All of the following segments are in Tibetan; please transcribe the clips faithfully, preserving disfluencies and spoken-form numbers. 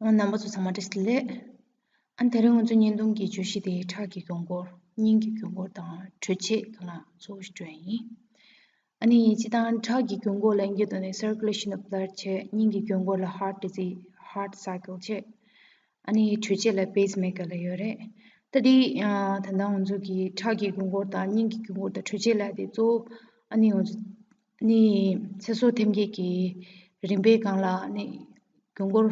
རྣམ་པ་ཚོ་ཚང་མ་བཀྲ་ཤིས་བདེ་ལེགས། ཨ་ནི་དེ་རིང་ང་ཚོ་བརྙན་ཐུང་གི་བརྗོད་གཞི་དེ་ཁྲག་གི་རྒྱུན་འཁོར། སྙིང་གི་རྒྱུན་འཁོར་དང་དྲོད་ཆས་སྒང་ལ་གཙོ་བོ་ཞིག་འགྲོ་ཡ་ཡིན། ཨ་ནི་སྤྱིར་བཏང་ཁྲག་གི་རྒྱུན་འཁོར་ལ་ཨིན་སྐད་ཐོག་ནས་circulation of blood བྱས། སྙིང་གི་རྒྱུན་འཁོར་ལ་heart disease, heart cycle བྱས། ཨ་ནི་དྲོད་ཆས་ལ་pacemaker ལབ་ཡོད་རེད། ད་དེ་ཨ་ད་ལྟ་ང་ཚོ་གི་ཁྲག་གི་རྒྱུན་འཁོར་དང་སྙིང་གི་རྒྱུན་འཁོར་དང་དྲོད་ཆས་ལབ་དེ་གཙོ་བོ་ཨ་ནི་ང་ཚོ་ནི་ཚེ་སྲོག་ཐེམ་སྐས་ཀྱི་རིམ་པའི་སྒང་ལ་ནི་རྒྱུན་འཁོར་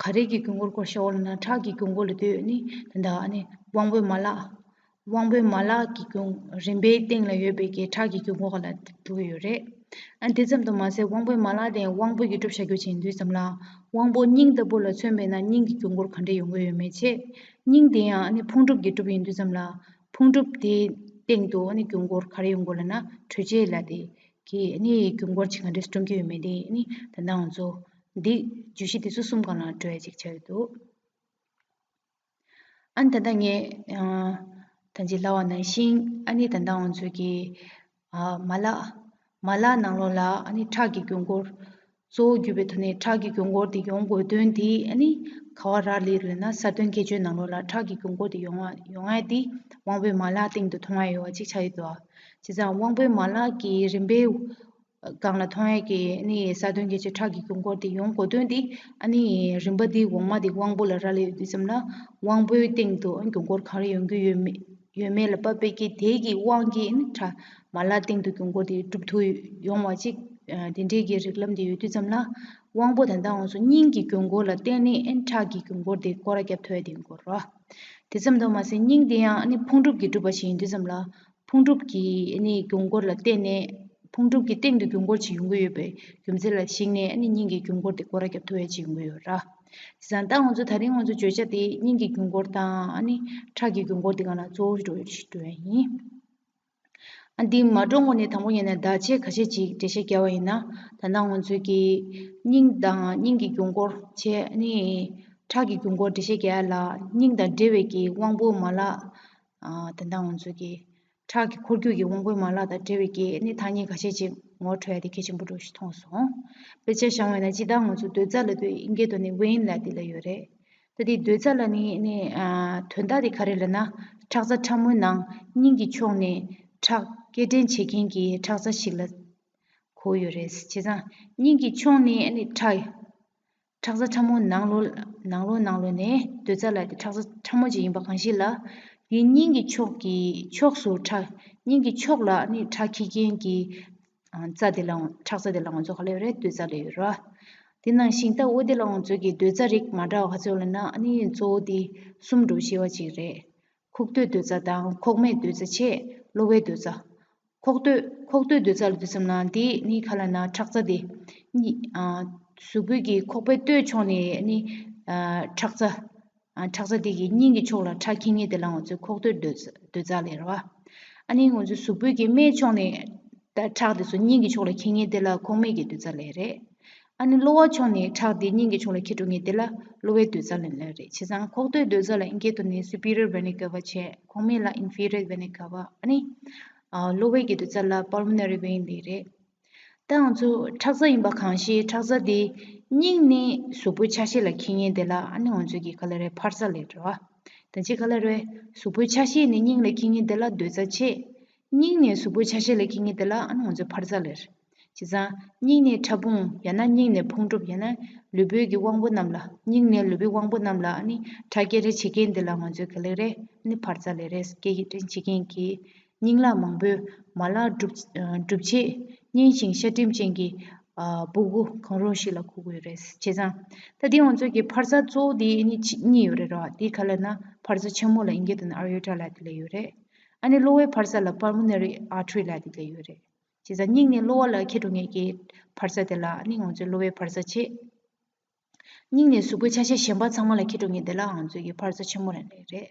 ག་རེ་གི་རྒྱུན་འཁོར་སྐོར་བཤད་ཡོད་ལབ་ན། ཁྲག་གི་རྒྱུན་འཁོར་ལབ་དུས་ནི་ད་ལྟ་ཨ་ནི་དབང་པོའི་མ་ལག་དབང་པོའི་མ་ལག་གི་རྒྱུན་རིམ་པའི་སྟེང་ལ་ཡོད་པའི་གི་ཁྲག་གི་རྒྱུན་འཁོར་ལ་འགྲོ་གི་ཡོད་རེད། ཨ་དེ་ཙམ་དུ་མ་ཟད་དབང་པོའི་མ་ལག་དེ་དབང་པོ་གིས་གྲུབ་བཞག་རྒྱུ་ཅིག་ཡིན་དུས་ཙམ་ལ། དབང་པོ་སྙིང་ལྟ་བུ་ལ་མཚོན་པས་ན་སྙིང་གི་རྒྱུན་འཁོར་ག་འདྲ་ཡོང་གི་ཡོད་མེད་བྱས། སྙིང་དེ་ཡང་ཨ་ནི་ཕུང་གྲུབ་ཀྱིས་གྲུབ་ཡིན་དུས་ཙམ་ལ། ཕུང་གྲུབ་དེའི་སྟེང་དུ་ཨ་ནི་རྒྱུན་འཁོར་ག་རེ་ཡོང་གི་ཡོད་ལབ་ན། དྲོད་ཆས་ལབ་དེ་གི་ཨ་ནི་རྒྱུན་འཁོར་ཅིག་ག་འདྲས་སྐྲུན་གྱི་ཡོད་མེད་དེ་ཨ་ནི་ད་ལྟ་ང་ཚོ་འདི་བརྗོད་གཞི་དེ་ཚོ་གསུམ་སྒང་ལ་འགྲོ་ཡ་ཅིག་ཆགས་ཡོད་འདུག་ཨ་ནི་ད་ལྟ་ངས་ཨ་ད་ཅི་ལབ་པ་ནང་བཞིན་ཨ་ནི་ད་ལྟ་ང་ཚོ་གི་ཨ་མ་ལག་མ་ལག་ནང་ལོགས་ལ་ཨ་ནི་ཁྲག་གི་རྒྱུན་འཁོར་གཙོ་བོ་གྱུར་པའི་ཐོག་ནས་ཁྲག་གི་རྒྱུན་འཁོར་དེ་ཡོང་དགོས་དོན་དེ་ཨ་ནི་ག་བ་རག་ལས་ལབ་ན། གསལ་སྟོན་དགེ་ཆོས་ནང་ལོགས་ལ་ཁྲག་གི་རྒྱུན་འཁོར་དེ་ཡོང་བ་ཡོང་ཡ་དེ་དབང་པོའི་མ་ལག་སྟེང་དུ་མཐོང་ཡ་ཡོད་པ་ཅིག་ཆགས་ཡོད་འདུག་བྱས་ཙང་དབང་པོའི་མ་ལག་གི་རིམ་པའི་སྒང་ལ་མཐོང་ཡས་ཀྱི་ཨ་ནི་གསལ་སྟོན་དགེ་ཆོས་ཁྲག་གི་རྒྱུན་འཁོར་དེ་ཡོང་དགོས་དོན་དེ་ཨ་ནི་རིམ་པ་དེ་འོག་མ་དེ་དབང་པོ་ལ་རག་ལས་ཡོད་དུས་ཙམ་ལ། དབང་པོའི་སྟེང་དུ་རྒྱུན་འཁོར་གང་རེ་ཡོང་གི་ཡོད་མེད་ཡོད་མེད་ལ་དཔག་པའི་གི་དེ་གི་དབང་གིས་ཨ་ནི་ཁྲག་མ་ལག་སྟེང་དུ་རྒྱུན་འཁོར་དེ་གྲུབ་ཐུབ་ཡོང་བ་ཅིག་ཨ་དེ་འདྲའི་གི་རིགས་ལམ་དེ་ཡོད་དུས་ཙམ་ལ། དབང་པོ་ད་ལྟ་ང་ཚོ་སྙིང་གི་རྒྱུན་འཁོར་ལ་བརྟེན་ནས་ཨ་ནི་ཁྲག་གི་རྒྱུན་འཁོར་དེ་སྐོར་ར་བརྒྱབ་ཐུབ་ཡ་དེ་ཡིན་དགོས་རེད་བ། དེ་ཙམ་དུ་མ་ཟད་སྙིང་དེ་ཡང་ཨ་ནི་ཕུང་གྲུབ་ཀྱིས་གྲུབ་པ་ཞིག་ཡིན་དུས་ཙམ་ལ། ཕུང་གྲུབ་ཀྱི་ཨ་ནི་རྒྱུན་འཁོར་ལ་བརྟེན་ནས་ཕུང་གྲུབ་ཀྱི་སྟེང་དུ་རྒྱུན་འཁོར་ཅིག་ཡོང་གི་ཡོད་པའི་རྒྱུ་མཚན་ལ་གཞིགས་ནས་ཨ་ནི་སྙིང་གི་རྒྱུན་འཁོར་དེ་སྐོར་ར་བརྒྱབ་ཐུབ་ཡ་ཅིག་ཡོང་གི་ཡོད་ར། བྱས་ཙང་ད་ང་ཚོ་དེ་རིང་ང་ཚོ་བརྗོད་བྱ་དེ་སྙིང་གི་རྒྱུན་འཁོར་དང་ཨ་ནི་ཁྲག་གི་རྒྱུན་འཁོར་དེ་སྒང་ལ་གཙོ་བོ་འགྲོ་ཞིག་འགྲོ་ཡ་ཡིན། ཨ་འདི་མ་འགྲོ་སྔོན་ནས་དང་པོ་ཉིད་ནས་བརྡ་ཆད་ཁ་ཤས་ཅིག་འགྲེལ་བཤད་རྒྱག་པ་ཡིན་ན། ད་ལྟ་ང་ཚོས་ཀྱི་སྙིང་དང་སྙིང་གི་རྒྱུན་འཁོར་བྱས་ནས་ཁྲག་གི་རྒྱུན་འཁོར་འགྲེལ་བཤད་རྒྱག་ཡ་ལ། སྙིང་དང་འབྲེལ་བའི་གི་དབང་པོ་མ་ལག་ཨ་ད་ལྟ་ང་ཚོས་ཀྱི་ཁྲག་གི་འཁོར་རྒྱུག་གི་དབང་པོའི་མ་ལག་དང་འབྲེལ་བའི་གི་ནི་ཐ་སྙད་ཁ་ཤས་ཅིག་ངོ་འཕྲོད་ཡ་དེ་གལ་ཆེན་པོ་འདྲ་ཞིག་མཐོང་སོང་། དཔེ་ཆ་བཞག་པ་ཡིན་ན་སྤྱིར་བཏང་ང་ཚོ་སྡོད་རྩ་ལབ་དུས་ཨིན་སྐད་ཐོག་ནས་ཝེན་ལབ་དེ་ལ་ཡོད་རེད། ད་དེ་སྡོད་རྩ་ལ་ནི་ནི་ཨ་དོན་དག་དེ་ག་རེ་ལབ་ན། ཁྲག་རྩ་ཕྲ་མོའི་ནང་སྙིང་གི་ཕྱོགས་ནས་ཁྲག་སྐྱེལ་འདྲེན་བྱེད་མཁན་གྱི་ཁྲག་རྩ་ཞིག་ལ་གོ་ཡོད་རེད། བྱས་ཙང་སྙིང་གི་ཕྱོགས་ནས་ནི་ཁྲག་ཁྲག་རྩ་ཕྲ་མོ་ནང་ལོགས་ནང་ལོགས་ནང་ལོགས་ནས་སྡོད་རྩ་ལ་དེ་ཁྲག་རྩ་ཕྲ་མོ་ཅིག་ཡིན་པ་གང་ཞིག་ལ། དེའི་སྙིང་གི་ཕྱོགས་ཀྱི་ཕྱོགས་སུ་ཁྲག་སྙིང་གི་ཕྱོགས་ལ་ནི་ཁྲག་འཁྱེར་མཁན་གྱི་ཨ་རྩ་དེ་ལ་ཁྲག་རྩ་དེ་ལ་ང་ཚོ་ག་ལབ་ཡོད་རེད། སྡོད་རྩ་ལབ་ཡོད་རེད། དེ་ནང་བཞིན་ད་འོ་དེ་ལ་ང་ཚོ་གི་སྡོད་རྩ་རིགས་མ་འདྲ་བ་ག་ཚོད་ལབ་ན། ཨ་ནི་གཙོ་བོ་དེ་གསུམ་འདྲ་ཤེས་པ་ཅིག་རེད། ཁུག་རྟའི་སྡོད་རྩ་དང་། ཁོག་སྨད་སྡོད་རྩ་བྱས་གློ་བའི་སྡོད་རྩ། ཁོག་རྟའི་ཁོག་རྟའི་སྡོད་རྩ་ལབ་དུས་ཙམ་ན་དེ་ནི་ག་ལབ་ན་ཁྲག་རྩ་དེ་གཉིས་ཨ་གཟུགས་པོའི་གི་ཁོག་པའི་སྟོད་ཕྱོགས་ནས་ནི་ཨ་ཁྲག་རྩ་ཨ་ཁྲག་རྩ་དེ་གི་སྙིང་གི་ཕྱོགས་ལ་ཁྲག་འཁྱེར་མཁན་དེ་ལ་ང་ཚོས་ཁོག་རྟའི་སྡོད་སྡོད་རྩ་ལབ་རེད་བ། ཨ་ནི་ང་ཚོའི་གཟུགས་པོའི་གི་སྨད་ཕྱོགས་ནས་ད་ཁྲག་དེ་ཚོ་སྙིང་གི་ཕྱོགས་ལ་འཁྱེར་མཁན་དེ་ལ་ཁོག་སྨད་ཀྱི་སྡོད་རྩ་ལབ་རེད། ཨ་ནི་གློ་བ་ཕྱོགས་ནས་ཁྲག་དེ་སྙིང་གི་ཕྱོགས་ལ་འཁྱེར་འགྲོ་མཁན་དེ་ལ་གློ་བའི་སྡོད་རྩ་ལབ་ལབ་རེད། བྱས་ཙང་ཁོག་རྟའི་སྡོད་རྩ་ལ་ཨིན་སྐད་ཐོག་ནས་superior vena cava བྱས། ཁོག་སྨད་ལ་inferior vena cava། ཨ་ནི་ཨ་གློ་བའི་གི་སྡོད་རྩ་ལ་pulmonary vein ལབ་རེད། ད་ང་ཚོ་ཁྲག་རྩ་ཡིན་པ་གང་ཞིག་ཁྲག་རྩ་དེ་སྙིང་ནས་གཟུགས་པོའི་ཆ་ཤས་ལ་འཁྱེར་མཁན་དེ་ལ་ཨ་ནི་ང་ཚོས་ཀྱི་ག་ལབ་རེད། འཕར་རྩ་ལབ་རེད་བ། ད་ཅི་ག་ལབ་རེད། གཟུགས་པོའི་ཆ་ཤས་ནས་སྙིང་ལ་འཁྱེར་མཁན་དེ་ལ་སྡོད་རྩ་བྱས། སྙིང་ནས་གཟུགས་པོའི་ཆ་ཤས་ལ་འཁྱེར་མཁན་དེ་ལ་ཨ་ནི་ང་ཚོས་འཕར་རྩ་ལབ་རེད། བྱས་ཙང་སྙིང་ནས་ཕྲ་ཕུང་ཡང་ན་སྙིང་ནས་ཕུང་གྲུབ་ཡང་ན་ལུས་པོའི་གི་དབང་པོ་རྣམས་ལ། སྙིང་ནས་ལུས་པོའི་དབང་པོ་རྣམས་ལ་ཨ་ནི་ཁྲག་སྐྱེལ་རེས་བྱེད་མཁན་དེ་ལ་ང་ཚོས་ག་ལབ་རེད། ཨ་ནི་འཕར་རྩ་ལབ་རེད། སྐྱེལ་རེས་བྱེད་མཁན་གྱི་སྙིང་ལག་མང་པོའི་མ་ལག་གྲུབ་གྲུབ་ཆེད་སྙན་ཞིང་ཤ་སྒྲིམ་ཅན་གྱི་ཨ་སྦུ་གུ་གང་རུང་ཞིག་ལ་གོ་གི་ཡོད་རེད། བྱས་ཙང་ད་དེ་ང་ཚོས་ཀྱི་འཕར་རྩ་གཙོ་བོ་དེ་ཨ་ནི་གཅིག་གཉིས་ཡོད་རེད་ར། དེ་ག་ལབ་ན་འཕར་རྩ་ཆེན་མོ་ལ་ཨིན་སྐད་ཐོག་ནས་aorta ལབ་དེ་ལབ་ཡོད་རེད། ཨ་ནི་གློ་བའི་འཕར་རྩ་ལ་pulmonary artery ལབ་དེ་ལབ་ཡོད་རེད། བྱས་ཙང་སྙིང་ནས་གློ་བ་ལ་འཁྱེར་འགྲོ་མཁན་གྱི་འཕར་རྩ་དེ་ལ་ཨ་ནི་ང་ཚོས་གློ་བའི་འཕར་རྩ་བྱས། སྙིང་ནས་གཟུགས་པོའི་ཆ་ཤས་གཞན་པ་ཚང་མ་ལ་འཁྱེར་འགྲོ་མཁན་དེ་ལ་ང་ཚོས་ཀྱི་འཕར་རྩ་ཆེན་མོ་ལབ་ནི་རེད།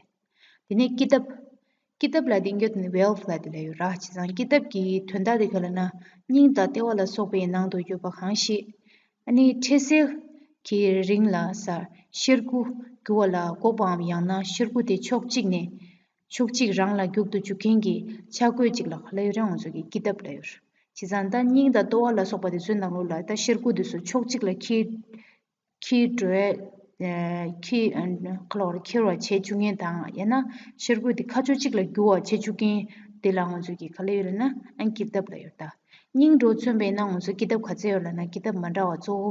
དེ་ནས་ཀི་ཏབ། ཀི་ཏབ་ལབ་དེ་ཨིན་སྐད་ཐོག་ནས་valve ལབ་དེ་ལབ་ཡོད་ར། བྱས་ཙང་ཀི་ཏབ་ཀྱི་དོན་དག་དེ་ག་ལབ་ན། སྙིང་དང་ལྟེ་བ་ལ་སོགས་པའི་ནང་དུ་ཡོད་པ་གང་ཞིག་ཨ་ནི་འཕྲལ་སེལ་གྱི་རིང་ལ་ས་གཤེར་ཁུ་རྒྱུ་བ་ལ་འགོག་པའམ་ཡང་ན་གཤེར་ཁུ་དེ་ཕྱོགས་གཅིག་ནས་ཕྱོགས་གཅིག་རང་ལ་རྒྱུག་ཏུ་འཇུག་མཁན་གྱི་ཆ་བགོས་གཅིག་ལ་ག་ལབ་ཡོད་རེད། ང་ཚོ་གི་ཀི་ཏབ་ལབ་ཡོད་རེད། བྱས་ཙང་ད་སྙིང་དང་ལྟེ་བ་ལ་སོགས་པ་དེ་ཚོའི་ནང་ལོགས་ལ་ད་གཤེར་ཁུ་དེ་ཚོ་ཕྱོགས་གཅིག་ལ་འཁྱེར་འཁྱེར་འགྲོ་ཡས་ ཨ་ཁྱི་ཨ་ཁ་ལོར་ཁྱེར་བ་བྱེད་བཅུག་མཁན་དང་ཡང་ན་ཤར་སྒོ་དེ་ཁ་ཕྱོགས་གཅིག་ལ་བསྒྱུར་བ་བྱེད་བཅུག་མཁན་དེ་ལ་ང་ཚོ་གི་ག་ལ་ཡོད་ལབ་ན་ཨ་ཀི་ཏབ་ལ་ཡོད་ད། སྙིང་གྲོགས་མཚོན་པས་ན་ང་ཚོ་ཀི་ཏབ་ག་ཚད་ཡོད་ལབ་ན་ཀི་ཏབ་མ་འདྲ་བ་གཙོ་བོ་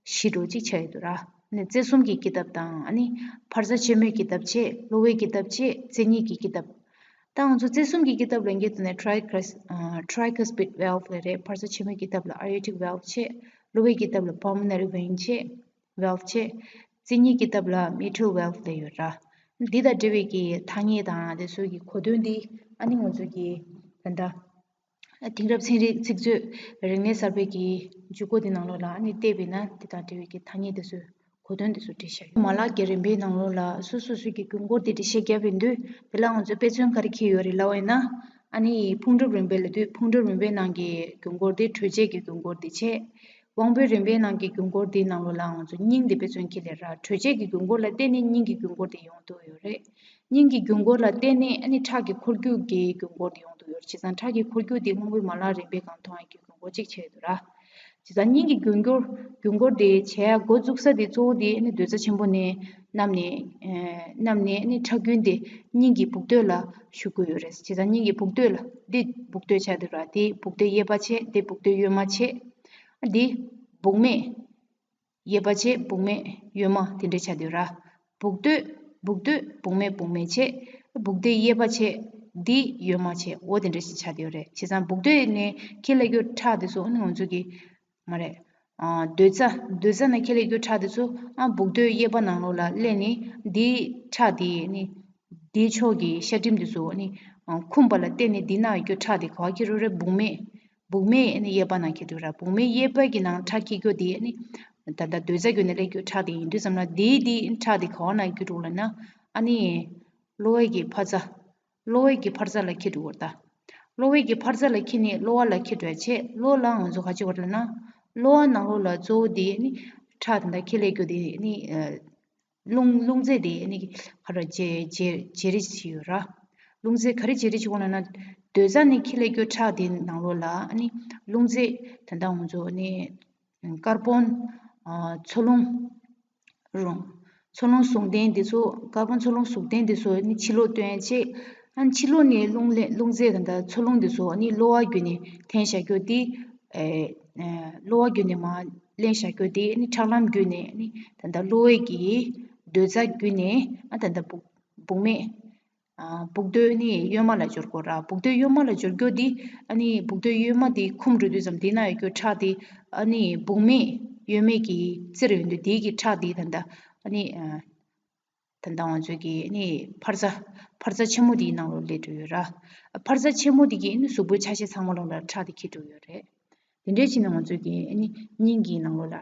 བཞི་འདྲ་བོ་གཅིག་ཆགས་ཡོད་འདུག་ར། ནས་རྩེ་གསུམ་གྱི་ཀི་ཏབ་དང་ཨ་ནི་འཕར་རྩ་ཆེན་མོའི་ཀི་ཏབ་བྱས། གློ་བའི་ཀི་ཏབ་བྱས། རྩེ་གཉིས་ཀྱི་ཀི་ཏབ། ད་ང་ཚོ་རྩེ་གསུམ་གྱི་ཀི་ཏབ་ལ་འགྱེད་དུ་ནས་ཊི་རའི་ཀ་སི་ཨ་ཊི་རའི་ཀ་སི་པིཌ་ཝལ་ལབ་རེད། འཕར་རྩ་ཆེན་མོའི་ཀི་ཏབ་ལ་ཨ་ཡོ་ཊིག་ཝལ་བྱས། གློ་བའི་ཀི་ཏབ་ལ་པལ་མོ་ནེ་རི་ཝེན་བྱས། ཝལ་བྱས། རྩེ་གཉིས་ཀི་ཏབ་ལ་མི་ཊི་རལ་ཝལ་ལབ་ཡོད་ར། འདི་དང་འབྲེལ་བའི་གི་ཐ་སྙད་དང་དེ་ཚོའི་གི་གོ་དོན་འདི་ཨ་ནི་ང་ཚོ་གི་ད་ལྟ་དེང་རབས་ཚན་རིག་ཚིག་མཛོད་རིག་གནས་གསར་པའི་གི་འཇུག་སྒོ་དེ་ནང་ལོགས་ལ་ཨ་ནི་བལྟས་པས་ན་དེ་དང་འབྲེལ་བའི་གི་ཐ་སྙད་དེ་ཚོའི་གོ་དོན་དེ་ཚོ་འགྲེལ་བཤད་ཡོད། མ་ལག་གི་རིམ་པའི་ནང་ལོགས་ལ་སོ་སོ་སོའི་གི་རྒྱུན་འཁོར་དེ་འགྲེལ་བཤད་བརྒྱབ་པའི་མདོས་དེ་ལ་ང་ཚོས་དཔེ་མཚོན་ག་རེ་འཁྱེར་ཡོད་རེད་ལབ་པ་ཡིན་ན། ཨ་ནི་ཕུང་གྲུབ་རིམ་པའི་ལབ་དུས་ཕུང་གྲུབ་རིམ་པའི་ནང་གི་རྒྱུན་འཁོར་དེ་དྲོད་བཅས་ཀྱི་རྒྱུན་འཁོར་དེ་བྱས། དབང་པོའི་རིམ་པའི་ནང་གི་རྒྱུན་འཁོར་དེའི་ནང་ལོགས་ལ་ང་ཚོ་སྙིང་དེ་དཔེ་མཚོན་འཁྱེར་ལེ་ར། དྲོད་བཅས་ཀྱི་རྒྱུན་འཁོར་ལ་བརྟེན་ནས་སྙིང་གི་རྒྱུན་འཁོར་དེ་ཡོང་ཐུབ་ཡོད་རེད། སྙིང་གི་རྒྱུན་འཁོར་ལ་བརྟེན་ནས་ཨ་ནི་ཁྲག་གི་འཁོར་རྒྱུག་གི་རྒྱུན་འཁོར་དེ་ཡོང་ཐུབ་ཡོད་རེད། བྱས་ཙང་ཁྲག་གི་འཁོར་རྒྱུག་དེ་དབང་པོའི་མ་ལག་རིམ་པའི་སྒང་མཐོང་ཡག་གི་རྒྱུན་འཁོར་གཅིག་ཆགས་ཡོད་འདུག་ར། བྱས་ཙང་སྙིང་གི་རྒྱུན་འཁོར་རྒྱུན་འཁོར་དེ་བྱེད་ཡག་འགོ་བཙུགས་ས་དེ་གཙོ་བོ་དེ་ཨ་ནི་རྡོག་རྩ་ཆེན་པོ་ནས་བསྣམས་ནས་ཨ་བསྣམས་ནས་ཨ་ནི་ཁྲག་རྒྱུན་དེ་སྙིང་གི་སྦུག་སྟོད་ལ་ཞུགས་ཀྱི་ཡོད་རེད། བྱས་ཙང་སྙིང་གི་སྦུག་སྟོད་ལ་འདི་སྦུག་སྟོད་ཆགས་འདུག་ར། དེ་སྦུག་སྟོད་གཡས་པ་བྱས། དེ་སྦུག་སྟོད་གཡོན་མ་བྱས། འདི་སྦུག་སྨད་གཡས་པ་བྱས། སྦུག་སྨད་གཡོན་མ་དེ་འདྲ་ཆགས་འདུག་ར། སྦུག་སྟོད་སྦུག་སྟོད་སྦུག་སྨད་སྦུག་སྨད་བྱས། སྦུག་སྟོད་གཡས་པ་བྱས། འདི་གཡོན་མ་བྱས། འོ་དེ་འདྲ་ཞིག་ཆགས་འདུག་རེད། བྱས་ཙང་སྦུག་སྟོད་ནས་འཁྱེར་སླེབས་རྒྱུ་ཁྲག་དེ་ཚོ་ཨ་ནི་ང་ཚོ་གི་མ་རེད། ཨ་རྡོག་རྩ་རྡོག་རྩ་ནས་འཁྱེར་སླེབས་རྒྱུ་ཁྲག་དེ་ཚོ་ཨ་སྦུག་སྟོད་གཡས་པ་ནང་ལོགས་ལ་སླེབས་ནས་འདིའི་ཁྲག་དེ་ནི་འདིའི་ཕྱོགས་ཀྱི་ཤ་སྤྲིན་དེ་ཚོ་ནི་ཨ་འཁུམས་པ་ལ་བརྟེན་ནས་འདི་ན་ཡོད་རྒྱུ་ཁྲག་དེ་ག་པར་འཁྱེར་འགྲོ་རེད། སྦུག་སྨད། སྦུག་སྨད་ནི་གཡས་པ་ནང་འཁྱེར་འགྲོ་ར། སྦུག་སྨད་གཡས་པ་གི་ནང་ཁྲག་འཁྱེར་རྒྱུ་དེ་ནི་ད་ལྟ་རྡོག་རྩ་བརྒྱུད་ནས་སླེབས་རྒྱུ་ཁྲག་དེ་ཡིན་དུས་ཙམ་ལ་དེའི་དེའི་ཁྲག་དེ་ག་པ་ནང་འཁྱེར་འགྲོ་ལབ་ན་ཨ་ནི་གློ་བའི་གི་འཕར་རྩ། གློ་བའི་གི་འཕར་རྩ་ལ་འཁྱེར་འགྲོ་བར་ད། གློ་བའི་གི་འཕར་རྩ་ལ་འཁྱེར་ནས་གློ་བ་ལ་འཁྱེར་འགྲོ་བྱས། གློ་ལ་ང་ཚོ་ག་ཅི་བར་ལབ་ན། གློ་བ་ནང་ལོགས་ལ་གཙོ་བོ་དེ་ནི་ཁྲག་དེ་འདྲ་འཁྱེར་སླེབས་རྒྱུ་དེ་ནི་ཨ་རླུང་རླུང་རྫས་དེ་ནི་ག་རེ་བྱེད་བྱེད་བྱེད་རིགས་ཤིག་ཡོད་ར། རླུང་རྫས་ག་རེ་བྱེད་རིགས་ཤིག་ཡོད་ལབ་ན། རྡོག་རྩ་ནས་འཁྱེར་སླེབས་རྒྱུ་ཁྲག་དེ་ནང་ལོགས་ལ་ནི་རླུང་རྫས་དེ་འདྲ་ང་ཚོ་ནི་ཀར་བོན། ཨ་འཚོ་རླུང་རུང་། འཚོ་རླུང་ཟུངས་ལྡན་འདི་ཚོ་ཀར་བོན་འཚོ་རླུང་ཟུངས་ལྡན་འདི་ཚོ་ནི་ཕྱི་ལོགས་བཏོན་བྱས། ཨ་ནི་ཕྱི་ལོགས་ནས་རླུང་ལས་རླུང་རྫས་དང་འདྲ་འཚོ་རླུང་འདི་ཚོ་ནི་གློ་བ་བརྒྱུད་ནས་འཐེན་བཞག་རྒྱུ་དེ། ཨེ་ཨེ་གློ་བ་བརྒྱུད་ནས་མར་ལེན་བཞག་རྒྱུ་དེ་ནི་ཁྲག་ལམ་བརྒྱུད་ནས་ནི་ད་ལྟ་གློ་བའི་གི་རྡོག་རྩ་བརྒྱུད་ནས་ཨ་ད་ལྟ་སྦུག་སྦུག་སྨད། ཨ་སྦུག་སྟོད་ནི་གཡོན་མ་ལ་འབྱོར་དགོས་ར། སྦུག་སྟོད་གཡོན་མ་ལ་འབྱོར་རྒྱུ་འདི་ཨ་ནི་སྦུག་སྟོད་གཡོན་མ་འདི་འཁུམས་འགྲོ་དུས་ཙམ་དེ་ན་ཡོད་རྒྱུ་ཁྲག་འདི་ཨ་ནི་སྦུག་སྨད་གཡོན་མའི་གི་རྩེར་ཡོང་དུས་དེའི་གི་ཁྲག་འདི་ད་ལྟ་ཨ་ནི་ཨ་ད་ལྟ་ང་ཚོའི་གི་ཨ་ནི་འཕར་རྩ་འཕར་རྩ་ཆེན་མོ་འདིའི་ནང་ལོགས་སླེབས་འགྲོ་ཡོད་ར། འཕར་རྩ་ཆེན་མོ་འདི་གིས་ཨ་ནི་གཟུགས་པོའི་ཆ་ཤས་ཚང་མ་ལོགས་ལ་ཁྲག་འདི་འཁྱེར་འགྲོ་ཡོད་རེད། དེ་འདྲའི་ཕྱིར་ན་ང་ཚོས་ཀྱི་ཨ་ནི་སྙིང་གི་ནང་ལོགས་ལ་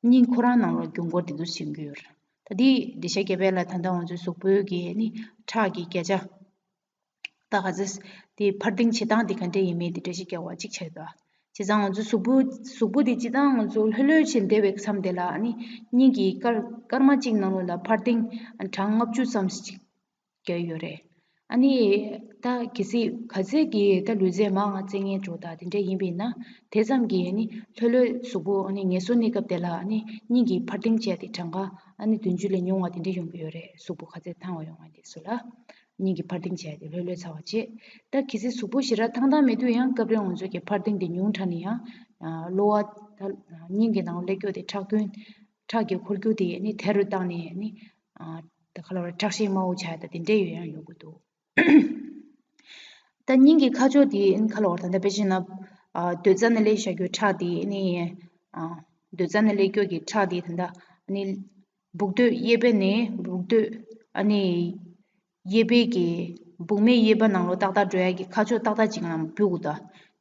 སྙིང་ཁོ་རང་ནང་ལོགས་རྒྱུན་འཁོར་དེ་ཚོ་བྱེད་ཀྱི་ཡོད་རེད། ད་དེ་འགྲེལ་བཤད་རྒྱབ་པ་ལ་ད་ལྟ་ང་ཚོའི་གཟུགས་པོའི་གི་ཨ་ནི་ཁྲག་གི་བརྒྱ་ཆ་ད་ག་ཚོད་དེ་འཕར་ལྡིང་བྱེད་སྟངས་དེ་ག་འདྲས་ཡིན་མིན་དེ་འགྲེལ་བཤད་རྒྱབ་པ་གཅིག་བྱས་འདུག་བྱས་ཙང་ང་ཚོའི་གཟུགས་པོ་གཟུགས་པོ་དེ་སྤྱིར་བཏང་ང་ཚོ་ལྷོད་ལྷོད་བྱས་བསྡད་པའི་མཚམས་དེ་ལ་ཨ་ནི་སྙིང་གི་སྐར་སྐར་མ་གཅིག་ནང་ལོགས་ལ་འཕར་ལྡིང་གྲངས་ལྔ་བཅུ་ཙམ་ཞིག་རྒྱག་ཡོད་རེད། ཨ་ནི་ད་གལ་སྲིད་ག་ཚད་ཀྱི་ད་ལུས་རྩལ་མང་ང་རྩེད་མཁན་འགྲོ་ད་དེ་འདྲ་ཡིན་པས་ན་དེ་ཙམ་གྱིས་ཨ་ནི་ལྷོད་ལྷོད་གཟུགས་པོ་ཨ་ནི་ངལ་གསོ་གནས་སྐབས་དེ་ལ་ཨ་ནི་སྙིང་གི་འཕར་ལྡིང་བྱས་ཏེ་གྲངས་ཀ་ཨ་ནི་བདུན་ཅུ་ལས་ཉུང་བ་དེ་འདྲ་ཡོང་གི་ཡོད་རེད། གཟུགས་པོ་ག་ཚད་ཐང་བ་ཡོང་བ་དེ་ཚོ་ལ་སྙིང་གི་འཕར་ལྡིང་བྱས་ཏེ་ལྷོད་ལྷོད་ཚ་བ་བྱེད། ད་གལ་སྲིད་གཟུགས་པོ་ཞེ་དྲག་ཐང་ཐང་མེད་དུས་ཡང་སྐབས་རེ་ང་ཚོ་གི་འཕར་ལྡིང་དེ་ཉུང་དྲགས་ནས་ཡང་གློ་བ་ད་སྙིང་གི་ནང་སླེབས་རྒྱུ་དེ་ཁྲག་རྒྱུན་ཁྲག་གི་འཁོར་རྒྱུ་དེ་ཨ་ནི་དལ་རུ་བཏང་ནས་ཨ་ནི། ད་ཁ་ལོ་བར་ཁྲག་ཤེད་དམའ་བོ་ཆགས་ད་དེ་འདྲས་ཡོད་ཡང་ཡོང་གི་འདུག་ད་སྙིང་གི་ཁ་ཕྱོགས་དེ་ཨ་ནི་ཁ་ལོ་བར་ད་ལྟ་དཔེ་བྱས་ན་རྡོག་རྩ་ནས་སླེབས་བཞག་རྒྱུའི་ཁྲག་དེ་ཨ་ནི་རྡོག་རྩ་ནས་སླེབས་རྒྱུ་གི་ཁྲག་དེ་ད་ལྟ་ཨ་ནི་སྦུག་སྟོད་གཡས་པ་ནས་སྦུག་སྟོད་ཨ་ནི་གཡས་པའི་གི་སྦུག་སྨད་གཡས་པ་ནང་ལོགས་ཏག་ཏག་འགྲོ་ཡ་གི་ཁ་ཕྱོགས་ཏག་ཏག་ཅིག་ལ་འབུད་དགོས་འདུག་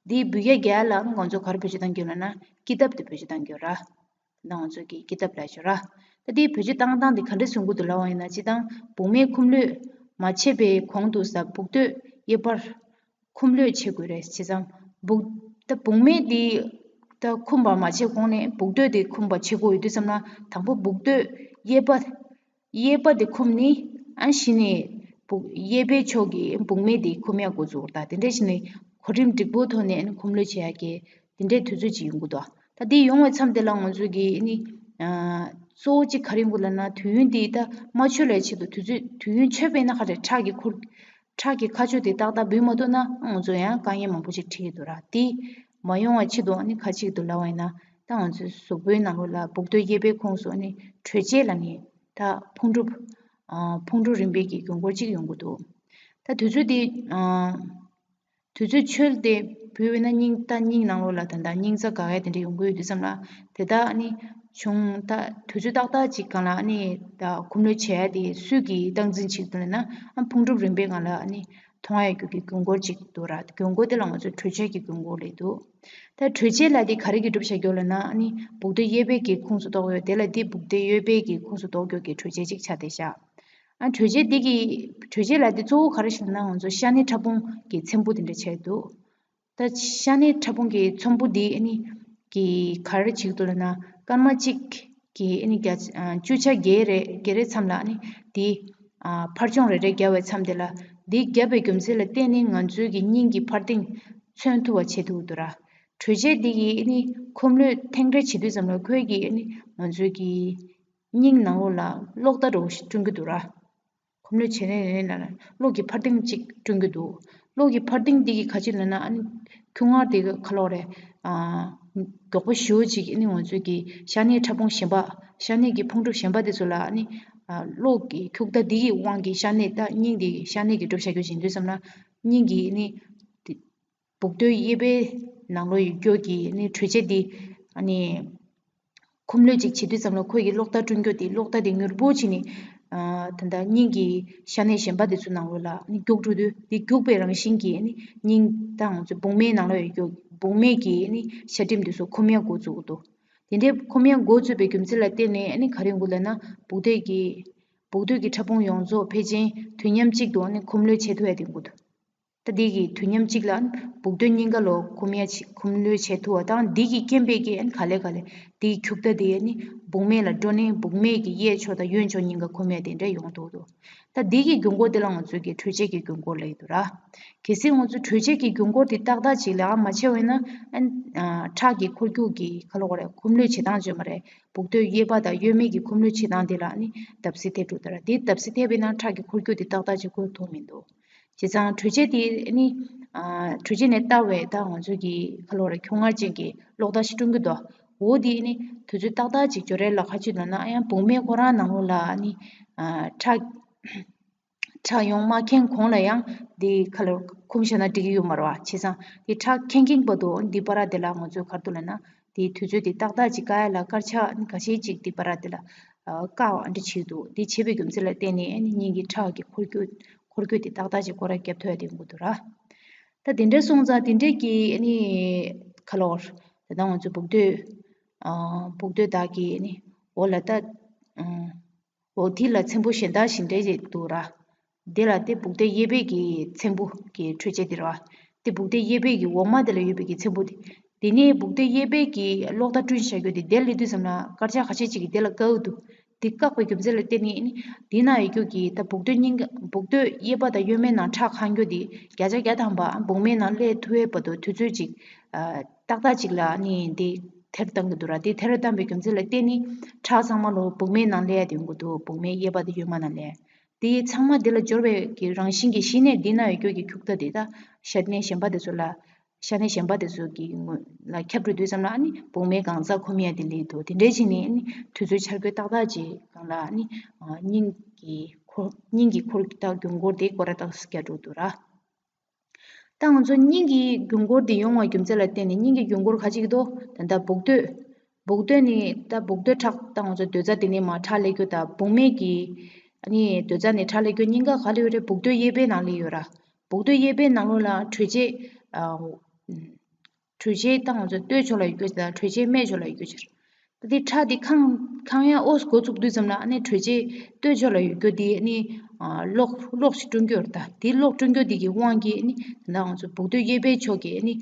དེ་འབུད་ཡ་རྒྱག་ཡ་ལ་ང་ཚོ་ག་རེ་བེད་སྤྱོད་གཏང་གི་ཡོད་ལབ་ན་ཀི་ཏབ་དེ་བེད་སྤྱོད་གཏང་གི་ཡོད་ར། ང་ཚོ་གི་ཀི་ཏབ་ལ་ཞུ་ར། ད་དེའི་བེད་སྤྱོད་བཏང་སྟངས་དེ་ག་འདྲ་བཟོ་དགོས་འདུག་ལབ་པ་ཡིན་ན། སྤྱིར་བཏང་སྦུག་སྨད་འཁུམས་ལྷོད་མ་བྱས་པའི་གོང་དུ་ས་སྦུག་སྟོད་གཡས་པར་འཁུམས་ལྷོད་བྱེད་དགོས་རེད། བྱས་ཙང་སྦུག་ད་སྦུག་སྨད་དེ་ད་འཁུམས་པ་མ་བྱས་གོང་ནས་སྦུག་སྟོད་དེ་འཁུམས་པ་བྱེད་དགོས་ཡོད་དུས་ཙམ་ལ་དང་པོ་སྦུག་སྟོད་གཡས་པ་གཡས་པ་དེ་འཁུམས་ནས་ཨ་གཞི་ནས་སྦུག་གཡས་པའི་ཕྱོགས་ཀྱི་སྦུག་སྨད་དེ་འཁུམས་ཡ་འགོ་འཛུགས་པ་དང་དེ་འདྲ་བྱས་ནས་གོ་རིམ་འགྲིག་པོའི་ཐོག་ནས་ཨ་ནི་འཁུམས་ལྷོད་བྱེད་ཡ་གི་དེ་འདྲའི་དུས་ཚོད་ཅིག་ཡོང་གི་འདུག་ད་དེ་ཡོང་བའི་མཚམས་དེ་ལ་ང་ཚོ་གིས་ཨ་ནི་ གཙོ་བོ་གཅིག་ག་རེ་ཡོང་གི་ལབ་ན། དུས་ཡུན་དེ་ད་མ་ཆོད་ལ་ཆེད་དུ་དུས་ཚོད་དུས་ཡུན་ཆོད་པས་ན་ག་རེ་ཁྲག་གི་ཁོར་ཁྲག་གི་ཁ་ཕྱོགས་དེ་ཏག་ཏག་འབུད་མ་ཐུབ་ན་ང་ཚོ་ཡང་དཀའ་ངལ་མང་པོ་ཞིག་འཕྲད་ཀྱི་འདུག་ར། དེ་མ་ཡོང་བ་ཆེད་དུ་ཨ་ནི་ཁ་ཅིག་ཏུ་ལབ་པ་ཡིན་ན། ད་ང་ཚོའི་གཟུགས་པོའི་ནང་ལོགས་ལ་སྦུག་རྡོལ་གཡས་པའི་ཁོངས་སུ་ཨ་ནི་དྲོད་ཚད་ལ་ནི་ད་ཕུང་གྲུབ་ཨ་ཕུང་གྲུབ་རིམ་པའི་གི་དགོས་མཁོ་ཅིག་ཡོང་གི་འདུག་ད་དུས་ཚོད་དེ་ཨ། དུས་ཚོད་ཆོད་དེ་བུད་པས་ན་སྙིང་ད་སྙིང་ནང་ལོགས་ལ་ད་ད་སྙིང་རྩ་འགག་ཡ་དེ་འདྲ་ཡོང་གི་ཡོད་དུས་ཙམ་ལ། དེ་དག་ནི་བྱུང་ད་དུས་ཚོད་ཏག་ཏག་ཅིག་སྒང་ལ་ནི་ད་ཁུམས་ལོས་བྱེད་ཡ་དེ་སུས་ཀྱིས་སྟངས་འཛིན་བྱེད་ཀྱི་འདུག་ལབ་ན། ཨ་ཕུང་གྲུབ་རིམ་པའི་སྒང་ལ་ནི་མཐོང་ཡ་རྒྱུ་གི་དགོས་མཁོ་ཅིག་འདུག་ར། དགོས་མཁོ་དེ་ལ་ང་ཚོས་དྲོད་ཚད་ཀྱི་དགོས་མཁོ་ལབ་འདུག་ད་དྲོད་ཚད་ལབ་དེ་ག་རེ་གིས་གྲུབ་བཞག་ཀྱོག་ལབ་ན། ནི་སྦུག་རྡོལ་གཡས་པའི་གི་ཁོངས་སུ་གཏོགས་ཡོད། དེ་ལ་དེ་སྦུག་རྡོལ་གཡོན་པའི་གི་ཁོངས་སུ་གཏོགས་ཀྱོག་གི་དྲོད་ཚད་ཅིག་ཆགས་བསྡད་ཤག་ཨ་དྲོད་ཚད་འདི་གི་དྲོད་ཚད་ལབ་དེ་གཙོ་བོ་ག་རེ་ཞིག་ན་ང་ཚོ་ཤ་གནད་ཕྲ་ཕུང་གི་ཚེམ་བུ་དེ་འདྲ་བྱས་འདུག་ད་ཤ་གནད་ཕྲ་ཕུང་གི་ཚེམ་བུ་འདི་ཨ་ནི་གི་ག་རེ་བྱེད་ཀྱི་འདུག་ལབ་ན། སྐར་མ་གཅིག་གི་ཨ་ནི་བརྒྱ་ཨ་བཅུ་ཆ་བརྒྱད་རེ་བརྒྱད་རེ་མཚམས་ལ་ཨ་ནི་འདི་ཨ་ཕར་མཆོང་རེ་རེ་བརྒྱབ་པའི་མཚམས་དེ་ལ། འདི་བརྒྱབ་པའི་རྒྱུ་མཚན་ལ་བརྟེན་ནས་ང་ཚོའི་གི་སྙིང་གི་འཕར་ལྡིང་མཚོན་ཐུབ་པ་བྱེད་ཐུབ་ཀྱི་འདུག་ར། དྲོད་ཚད་འདི་གི་ཨ་ནི་ཁུམས་ལོས་ཐེངས་རེ་བྱེད་དུས་ཙམ་ལ་ཁོས་གི་ཨ་ནི་ང་ཚོའི་གི་སྙིང་ནང་ལོགས་ལ་གློག་བརྡ་འདྲ་བོ་ཞིག་བསྐྲུན་གྱི་འདུག་ར། ཁུམས་ལོས་བྱེད་ནས་ནས་ལ་གློག་གི་འཕར་ལྡིང་ཅིག་བསྐྲུན་གྱི་འདུག་གློག་གི་འཕར་ལྡིང་འདི་གིས་ག་ཅི་ལབ་ན། ཨ་ནི་ཁྱུང་ངར་དེ་ག་ལོག་རེད། ཨ་མགྱོགས་པོ་ཞེ་པོ་ཅིག་ཨ་ནི་ང་ཚོའི་གི་ཤ་གནད་ཕྲ་ཕུང་གཞན་པ། ཤ་གནད་ཀྱི་ཕུང་གྲུབ་གཞན་པ་དེ་ཚོ་ལ་ཨ་ནི་ཨ་གློག་གི་ཁྱུག་རྟ་འདི་གི་དབང་གིས་ཤ་གནད་ད་སྙིང་འདི་ཤ་གནད་ཀྱི་གྲུབ་བཞག་རྒྱུ་ཡིན་དུས་ཙམ་ལ། སྙིང་གི་ཨ་ནི་དེ་སྦུག་རྡོལ་གཡས་པའི་ནང་ལོགས་ཡོད་རྒྱུ་གི་ཨ་ནི་དྲོད་ཚད་འདི་ཨ་ནི་ཁུམས་ལོས་ཅིག་བྱེད་དུས་ཙམ་ལ་ཁོས་ཀྱི་གློག་བརྡ་བསྐྲུན་རྒྱུ་དེ། གློག་བརྡ་དེ་མྱུར་པོ་བྱས་ནས་ཨ་ད་ལྟ་སྙིང་གི་ཤ་གནད་གཞན་པ་དེ་ཚོའི་ནང་ལོགས་ལ་ཨ་ནི་རྒྱུག་འགྲོ་དུས། དེ་རྒྱུག་པའི་རང་བཞིན་གྱིས་ཨ་ནི་སྙིང་ད་ང་ཚོའི་སྦུག་མའི་ནང་ལོགས་ཡོད་རྒྱུ་སྦུག་མའི་གི་ཨ་ནི་ཤ་སྒྲིམ་དེ་ཚོ་ཁུམས་ཡ་འགོ་བཙུགས་འདུག་དེ་འདྲའི་ཁུམས་ཡ་འགོ་བཙུགས་པའི་རྒྱུ་མཚན་ལ་བརྟེན་ནས་ཨ་ནི་ག་རེ་ཡོང་གི་ལབ་ན། སྦུག་རྡོལ་གྱི་སྦུག་རྡོལ་གྱི་ཕྲ་ཕུང་ཡོངས་རྫོགས་ཕལ་ཆེར་དུས་མཉམ་གཅིག་ཏུ་ཨ་ནི་ཁུམས་ལོས་བྱེད་ཐུབ་ཡ་དེ་ཡོང་གི་འདུག་ད་འདི་གི་དུས་མཉམ་གཅིག་ལ་སྦུག་རྡོལ་གཉིས་ཀ་ལོ་ཁུམས་ཡ་ཆེ་ཁུམས་ལོས་བྱེད་ཐུབ་པ་དང་། འདི་གི་རྐྱེན་པས་ཀྱི་ཨ་ནི་ག་ལེ་ག་ལེ་འདི་གི་ཁྱུག་རྟ་དེ་ཨ་ནི་སྦུག་མེད་ལ་འགྲོ་ནས་སྦུག་མེད་ཀྱི་གཡས་ཕྱོགས་དང་གཡོན་ཕྱོགས་གཉིས་ཀ་ཁུམས་ཡ་དེ་འདྲ་ཡོང་ཐུབ་འདུག་ད་འདི་གི་རྒྱུན་འཁོར་དེ་ལ་ང་ཚོས་ཀྱི་དྲོད་ཚད་ཀྱི་རྒྱུན་འཁོར་ལབ་ཀྱི་འདུག་ར། གལ་སྲིད་ང་ཚོ་དྲོད་ཚད་ཀྱི་རྒྱུན་འཁོར་དེ་ཏག་ཏག་ཅིག་ལ་མ་བྱས་པ་ཡིན་ན། ཨ་ནི་ཁྲག་གི་འཁོར་རྒྱུག་གི་ག་ལབ་དགོས་རེད། ཁུམས་ལོས་བྱེད་སྟངས་བརྗོད་མ་རེད། སྦུག་རྡོལ་གཡས་པ་དང་གཡོན་མའི་གི་ཁུམས་ལོས་བྱེད་སྟངས་དེ་ལ་ཨ་ནི་བརྡབ་གསིག་ཐེབས་འགྲོ་གི་འདུག་ར། དེ་བརྡབ་གསིག་ཐེབས་པས་ན་ཁྲག་གི་འཁོར་རྒྱུག་དེ་ཏག་ཏག་ཅིག་འཁོར་ཐུབ་མི་འདུག་བྱས་ཙང་དྲོད་ཚད་དེ་ནི་ཨ་དྲོད་ཚད་ནས་བལྟ་བས་ད་ང་ཚོ་གི་ག་ལབ་དགོས་རེད། ཁྱུང་ངར་ཅན་གྱི་གློག་བརྡ་ཞིག་བསྐྲུན་གྱི་འདུག་འོ་དེ་ནི་དུས་ཚོད་ཏག་ཏག་ཅིག་འགྱོ་རེད་ལ། ག་ཅི་ལབ་ན་ཡང་སྦུག་མའི་ཁོ་རང་ནང་ལོགས་ལ་ནི་ཨ་ཁྲག་ཁྲག་ཡོང་མ་ཁེངས་གོང་ལ་ཡང་དེ་ག་ལབ་ཁུམས་བཞག་ན་འགྲིག་གི་ཡོད་མ་རེད་བ། བྱས་ཙང་དེ་ཁྲག་ཁེངས་ཁེངས་བར་དུ་འདི་བར་དེ་ལ་ང་ཚོས་ག་རེ་འདུག་ལབ་ན། དེའི་དུས་ཚོད་དེ་ཏག་ཏག་ཅིག་བཀག་ཡ་ལ་སྐར་ཆ་ནི་ཁ་ཤས་ཅིག་དེ་བར་དེ་ལ་ཨ་བཀག་པ་འདྲ་བྱས་འདུག་དེ་བྱས་པའི་རྒྱུ་མཚན་ལ་བརྟེན་ནས་ཨ་ནི་སྙིང་གི་ཁྲག་གི་འཁོར་རྒྱུག་འཁོར་རྒྱུག་དེ་ཏག་ཏག་ཅིག་སྐོར་ར་བརྒྱབ་ཐུབ་ཡ་དེ་ཡོང་གི་འདུག་ར། ད་དེ་འདྲ་སོང་ཙང་དེ་འདྲས་ཀྱི་ཨ་ནི་ག་ལབ་དགོས་རེད། ད་ལྟ་ང་ཚོ་སྦུག་རྡོལ་ཨ་སྦུག་རྡོལ་དག་གི་ཨ་ནི་འོག་ལ་ད་ཨ་འོ་དེ་ལ་ཚེམ་བུ་གཞན་དག་ཞིག་འདྲ་ཞིག་འདུག་ར། དེ་ལ་དེ་སྦུག་རྡོལ་གཡས་པའི་གི་ཚེམ་བུ་གི་དྲོད་ཚད་དེ་རེད་བ། དེ་སྦུག་རྡོལ་གཡས་པའི་གི་འོག་མ་དེ་ལ་ཡོད་པའི་གི་ཚེམ་བུ་དེ། དེ་ནས་སྦུག་རྡོལ་གཡས་པའི་གི་གློག་བརྡ་བསྐྲུན་བྱ་རྒྱུ་དེ་དེར་སླེབས་དུས་ཙམ་ལ་སྐར་ཆ་ཁ་ཤས་ཅིག་གིས་དེ་ལ་བཀག་འདུག་དེ་བཀག་པའི་རྒྱུ་མཚན་ལ་བརྟེན་ནས་ནི་དེ་ན་ཡོད་རྒྱུ་གི་ད་སྦུག་རྡོལ་གཉིས་ཀ་སྦུག་རྡོལ་གཡས་པ་དང་གཡོན་མའི་ནང་ཁྲག་འཁང་རྒྱུ་དེ་བརྒྱ་ཆ་བརྒྱ་ཐམ་པ་སྦུག་མའི་ནང་སླེབས་ཐུབ་པའི་བར་དུ་དུས་ཚོད་ཅིག་ཨ་ཏག་ཏག་ཅིག་ལ་ནི་དེ་ཐེར་བཏང་གི་འདུག་ར། དེ་ཐེར་བཏང་པའི་རྒྱུ་མཚན་ལ་བརྟེན་ནས་ཁྲག་ཚང་མ་ལོ་སྦུག་མའི་ནང་སླེབས་ཡ་དེ་ཡོང་གི་འདུག་སྦུག་མའི་གཡས་པ་དང་གཡོན་མ་ནང་སླེབས། དེ་ཚང་མ་དེ་ལ་འབྱོར་བའི་གི་རང་བཞིན་གྱིས་གཞི་ནས་འདི་ན་ཡོད་རྒྱུ་གི་ཁྱུག་རྟ་དེ་ད་ཤ་གནད་གཞན་པ་དེ་ཚོ་ལ་ཤ་གནད་གཞན་པ་དེ་ཚོ་གི་ངོས་ལ་ཁྱབ་འགྲོ་དུས་ཙམ་ལ་ཨ་ནི་སྦུག་མའི་སྒང་རྩ་ཁུམ་ཡ་དེ་སླེབས་འདུག་དེ་འདྲའི་བྱས་ནས་ཨ་ནི་དུས་ཚོད་འཆར་འགོད་ཏག་ཏག་ཅིག་སྒང་ལ་ཨ་ནི་ཨ་སྙིང་གི་འཁོར་སྙིང་གི་འཁོར་ད་རྒྱུན་འཁོར་དེ་སྐོར་ར་ཏག་ཏག་རྒྱག་འགྲོ་འདུག་ར། ད་ང་ཚོ་སྙིང་གི་རྒྱུན་འཁོར་དེ་ཡོང་བའི་རྒྱུ་མཚན་ལ་བརྟེན་ནས་སྙིང་གི་རྒྱུན་འཁོར་ག་ཅིག་འདུག་ད་ལྟ་སྦུག་རྡོལ། སྦུག་རྡོལ་ནི་ད་སྦུག་རྡོལ་ཁྲག་ད་ང་ཚོ་རྡོལ་རྩ་དེ་ནས་མར་ཁྲག་སླེབས་རྒྱུ་དང་སྦུག་མའི་གི་ཨ་ནི་རྡོལ་རྩ་ནས་ཁྲག་སླེབས་རྒྱུ་གཉིས་ཀ་ག་ལ་ཡོད་རེད། སྦུག་རྡོལ་གཡས་པའི་ནང་ལ་ཡོད་ར། སྦུག་རྡོལ་གཡས་པའི་ནང་ལོགས་ལ་དྲོད་ཚད་ཨ་དྲོད་ཚད་ད་ང་ཚོ་སྟོད་ཕྱོགས་ལ་ཡོད་རྒྱུ་དང་དྲོད་ཚད་སྨད་ཕྱོགས་ལ་ཡོད་རྒྱུ་ཕྱིར། ད་དེ་ཁྲག་དེ་ཁང་ཁང་ཡང་ཨོ་འགོ་བཙུགས་དུས་ཙམ་ལ་ཨ་ནི་དྲོད་ཚད་སྟོད་ཕྱོགས་ལ་ཡོད་རྒྱུ་དེ་ཨ་ནི་གློག་གློག་ཞིག་བསྐྲུན་རྒྱུ་རེད། ད་དེ་གློག་བསྐྲུན་རྒྱུ་དེ་གི་དབང་གིས་ཨ་ནི་ད་ང་ཚོ་སྦུག་རྡོལ་གཡས་པའི་ཕྱོགས་ཀྱི་ཨ་ནི་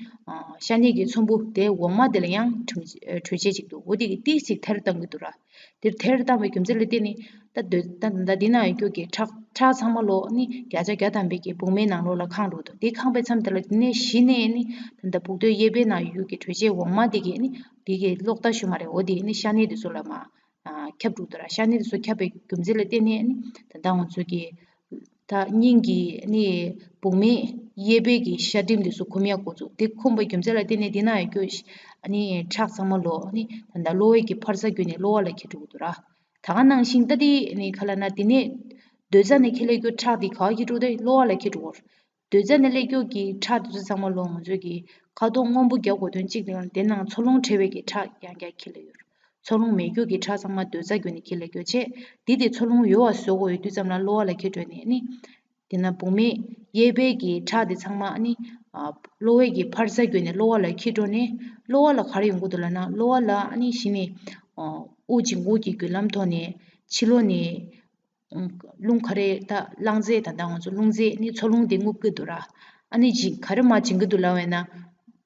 ཤ་གནད་ཀྱི་ཚོམ་བུ་དེ་འོག་མ་དེ་ལ་ཡང་དྲོད་ཚད་ཅིག་འདུག་འོ་དེ་གི་ཏིག་ཅིག་ཐེར་བཏང་གི་འདུག་ར། དེར་ཐེར་བཏང་བའི་རྒྱུ་མཚན་ལ་བརྟེན་ནས་ད་འདོད་ད་ད་འདི་ན་ཡོད་རྒྱུ་གི་ཁྲག་ཁྲག་ཚང་མ་ལོ་ནི་བརྒྱ་ཆ་བརྒྱ་ཐམ་པའི་གི་སྦུག་མའི་ནང་ལོགས་ལ་ཁེངས་འགྲོ་འདུག་དེ་ཁེངས་པའི་མཚམས་དེ་ལ་དེ་ནས་གཞི་ནས་ནི་ད་ལྟ་སྦུག་རྡོལ་གཡས་པའི་ནང་ཡོད་རྒྱུ་གི་དྲོད་ཚད་འོག་མ་དེ་གི་ནི་དེ་གི་གློག་བརྡ་ཞུ་མ་རེད། འོ་དེ་ནི་ཤ་གནད་དེ་ཚོ་ལ་མ་ ཨ་ཁྱབ་འགྲོ་འདུག་ར། ཤ་ནད་དེ་ཚོ་ཁྱབ་པའི་རྒྱུ་མཚན་ལ་བརྟེན་ནས་ནི་ད་ལྟ་ང་ཚོ་གི་ད་སྙིང་གི་ནི་བུང་མེད་གཡས་པའི་གི་ཤ་སྒྲིམ་དེ་ཚོ་འཁུམ་ཡག་འགོ་བཙུགས། དེ་འཁུམ་པའི་རྒྱུ་མཚན་ལ་བརྟེན་ནས་དེ་ན་ཡོད་རྒྱུ་ནི་ཁྲག་ཚང་མ་ལོ་ནི་ད་ལྟ་གློ་བའི་གི་འཕར་རྩ་བརྒྱུད་ནས་གློ་བ་ལ་འཁྱེར་འགྲོ་གི་འདུག་ར། ད་ག་ནང་བཞིན་ད་དེ་ནི་ག་ལ་ན་དེ་ནས་སྡོད་རྩ་ནས་འཁྱེར་སླེབས་རྒྱུ་ཁྲག་དེ་ག་བ་འཁྱེར་འགྲོ་དེ་གློ་བ་ལ་འཁྱེར་འགྲོ་གི་རེད། སྡོད་རྩ་ནས་སླེབས་རྒྱུ་གི་ཁྲག་དེ་ཚོ་ཚང་མ་ལོ་ང་ཚོས་གི་ཁ་དོག་སྔོན་པོ་རྒྱག་དགོས་དོན་གཅིག་དེ་ཡང་དེ་ནང་འཚོ་རླུང་བྲལ་བའི་གི་ཁྲག་ཡང་བསྐྱར་འཁྱེར་སླེབས་ཡོད་རེད། འཚོ་རླུང་མེད་རྒྱུ་གི་ཁྲག་ཚང་མ་སྡོད་རྩ་བརྒྱུད་ནས་འཁྱེར་སླེབས་རྒྱུ་བྱས། དེ་དེ་འཚོ་རླུང་ཡོད་པ་བཟོ་དགོས་ཡོད་དུས་ཙམ་ལ་གློ་བ་ལ་འཁྱེར་འགྲོ་ནས་ནི། དེ་ན་བུང་མེད་གཡས་པའི་གི་ཁྲག་དེ་ཚང་མ་ནི་ཨ་གློ་བའི་གི་འཕར་རྩ་བརྒྱུད་ནས་གློ་བ་ལ་འཁྱེར་འགྲོ་ནས། གློ་བ་ལ་ག་རེ་ཡོང་གི་འདུག་ལབ་ན། གློ་བ་ལ་ཨ་ནི་གཞི་ནས་ཨ་དབུགས་འབྱིན་རྔུབ་ཀྱི་བརྒྱུད་ལམ་ཐོག་ནས་ཕྱི་ལོགས་ནས་ཨ་རླུང་ག་རེ་ད་རླངས་རྫས་ད་ལྟ་ང་ཚོ་རླུང་རྫས་ནི་འཚོ་རླུང་དེ་རྔུབ་ཀྱི་འདུག་ར། ཨ་ནི་འབྱིན་ག་རེ་མར་འབྱིན་གྱི་འདུག་ལབ་པ་ཡིན་ན།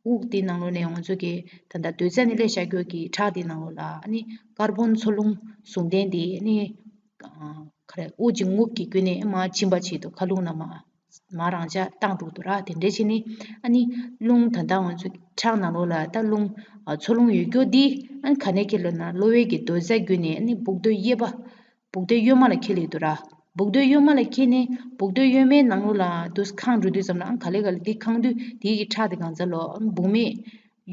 དབུགས་དེ་ནང་ལོགས་ནས་ང་ཚོ་གི་ད་ལྟ་སྡོད་རྩ་ནས་སླེབས་བཞག་རྒྱུ་གི་ཁྲག་དེ་ནང་ལོགས་ལ་ཨ་ནི་ཀར་བོན་འཚོ་རླུང་ཟུང་ལྡན་དེ་ནི་ག་རེ་དབུགས་འབྱིན་རྔུབ་ཀྱི་བརྒྱུད་ནས་མར་འབྱིན་པ་བྱེད་དུ་ཁ་རླུང་ནང་མར་མར་རང་འཇགས་བཏང་འགྲོ་འདུག་ར། དེ་འདྲ་བྱས་ནས་ཨ་ནི་རླུང་ད་ལྟ་ང་ཚོ་ཁྲག་ནང་ལོགས་ལ་ད་རླུང་འཚོ་རླུང་ཡོད་རྒྱུ་འདི་ཨ་ནི་ག་ནས་འཁྱེར་ལབ་ན། གློ་བའི་གི་སྡོད་རྩ་བརྒྱུད་ནས་ཨ་ནི་སྦུག་རྡོལ་གཡས་པ། སྦུག་རྡོལ་གཡོན་མ་ལ་འཁྱེར་སླེབས་འདུག་ར། སྦུག་རྡོལ་གཡོན་མ་ལ་འཁྱེར་ནས་སྦུག་རྡོལ་གཡོན་མའི་ནང་ལོགས་ལ་དུ་ཁེངས་འགྲོ་དུས་ཙམ་ལ་ཨང་ག་ལེ་ག་ལེ་འདི་ཁེངས་དུས་དེའི་གི་ཁྲག་དེ་གང་ཚ་ལོ་ཨང་སྦུག་མའི་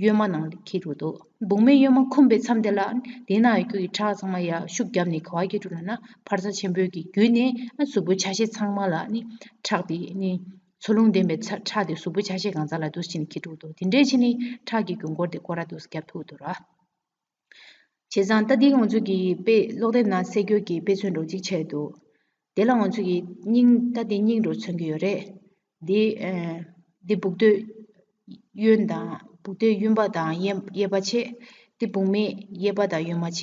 གཡོན་མ་ནང་ལ་འཁྱེར་འགྲོ་འདུག་སྦུག་མའི་གཡོན་མ་འཁུམས་པའི་མཚམས་དེ་ལ་ཨང་དེ་ན་ཡོད་རྒྱུ་གི་ཁྲག་ཚང་མ་ཡར་ཤུགས་བརྒྱབ་ནས་ག་བ་འཁྱེར་འགྲོ་ལབ་ན། འཕར་རྩ་ཆེན་པོའི་གི་བརྒྱུད་ནས་ཨ་གཟུགས་པོའི་ཆ་ཤས་ཚང་མ་ལ་ནི་ཁྲག་དེ་ནི་འཚོ་རླུང་ལྡན་པའི་ཚ་ཁྲག་དེ་གཟུགས་པོའི་ཆ་ཤས་གང་ཚ་ལ་དུ་ཕྱིན་ནས་འཁྱེར་འགྲོ་འདུག་དེ་འདྲའི་ཕྱིན་ནས་ཁྲག་གི་རྒྱུན་འཁོར་དེ་སྐོར་ར་དུ་རྒྱབ་ཐུབ་འདུག་ར། བྱས་ཙང་ད་འདི་ང་ཚོ་གི་དཔེ་ཀློག་དེབ་ནང་གསལ་རྒྱུ་གི་དཔེ་མཚོན་འདྲ་གཅིག་ཆགས་འདུག་དེ་ལ་ང་ཚོ་གི་སྙིང་ད་དེ་སྙིང་འདྲ་མཚོན་གྱི་ཡོད་རེད། འདི་ཨ་འདི་སྦུག་རྡོལ་གཡོན་དང་སྦུག་རྡོལ་གཡོན་པ་དང་གཡས་གཡས་པ་བྱས། འདི་སྦུག་མའི་གཡས་པ་དང་གཡོན་མ་བྱས།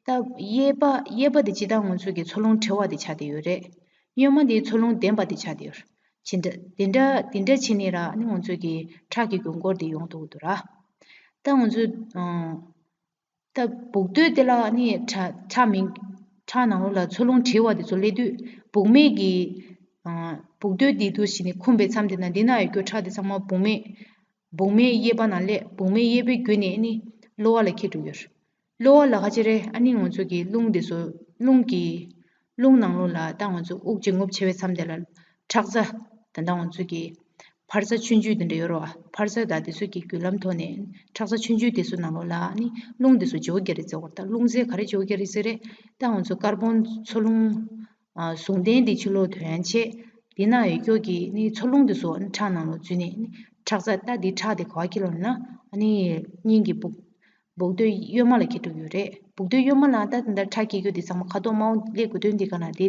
ད་གཡས་པ་གཡས་པ་དེ་སྤྱིར་བཏང་ང་ཚོ་གི་འཚོ་རླུང་བྲལ་བ་དེ་ཆགས་བསྡད་ཡོད་རེད། གཡོན་མ་དེ་འཚོ་རླུང་ལྡན་པ་དེ་ཆགས་བསྡད་ཡོད་རེད། ཇི་འདྲ་དེ་འདྲ་དེ་འདྲ་བྱས་ནས་ར་ནི་ང་ཚོ་གི་ཁྲག་གི་རྒྱུན་འཁོར་དེ་ཡོང་ཐུབ་ཀྱི་འདུག་ར། ད་ང་ཚོ་ཨ་ད་སྦུག་རྡོལ་དེ་ལ་ནི་ཁྲག་ཁྲག་མིན་ཁྲག་ནང་ལོགས་ལ་འཚོ་རླུང་བྲལ་བ་དེ་ཚོ་སླེབས་དུས་སྦུག་མའི་གི་ཨ་སྦུག་རྡོལ་དེ་དུ་ཞིག་ནས་འཁུམས་པའི་མཚམས་དེ་ན་འདི་ན་ཡོད་རྒྱུ་ཁྲག་དེ་ཚང་མ་སྦུག་མའི་སྦུག་མའི་གཡས་པ་ནང་སླེབས། སྦུག་མའི་གཡས་པའི་བརྒྱུད་ནས་ནི་གློ་བ་ལ་འཁྱེར་འགྲོ་གི་ཡོད་རེད། གློ་བ་ལ་ག་ཅི་རེད། ཨ་ནི་ང་ཚོ་གི་རླུང་དེ་ཚོ་རླུང་གི་རླུང་ནང་ལོགས་ལ་ད་ང་ཚོ་དབུགས་འབྱིན་རྔུབ་བྱེད་པའི་མཚམས་དེ་ལ་ཁྲག་རྩ་ད་ལྟ་ང་ཚོ་གི་འཕར་རྩ་ཆུང་ཆུང་དེ་འདྲ་ཡོད་རེད་བ། འཕར་རྩ་དང་དེ་ཚོ་གི་བརྒྱུད་ལམ་ཐོག་ནས་ཁྲག་རྩ་ཆུང་ཆུང་དེ་ཚོ་ནང་ལོགས་ལ་ཨ་ནི་རླུང་དེ་ཚོ་བརྗེ་པོ་རྒྱག་རེས་བྱེད་དགོས་རེད། ད་རླུང་རྫས་ག་རེ་བརྗེ་པོ་རྒྱག་རེས་བྱེད་རེད། ད་ང་ཚོ་ཀར་བོན་འཚོ་རླུང་ཨ་ཟུང་ལྡན་དེ་ཕྱི་ལོགས་ཐོན་བྱས། དེ་ན་ཡོད་རྒྱུ་གི་ནི་འཚོ་རླུང་དེ་ཚོ་ཨ་ནི་ཁྲག་ནང་ལོགས་འཛུལ་ནས་ནི་ཁྲག་རྩ་ད་དེ་ཁྲག་དེ་ག་བ་འཁྱེར་ལོ་ན་ཨ་ནི་སྙིང་གི་སྦུག་སྦུག་རྡོལ་གཡོན་མ་ལ་འཁྱེར་འགྲོ་གི་ཡོད་རེད། སྦུག་རྡོལ་གཡོན་མ་ལ་ད་དེ་འདྲ་ཁྲག་སྐྱེ་རྒྱུ་དེ་ཚང་མ་ཁ་དོག་དམར་པོ་སླེབས་དགོས་དོན་དེ་ག་ན་དེ་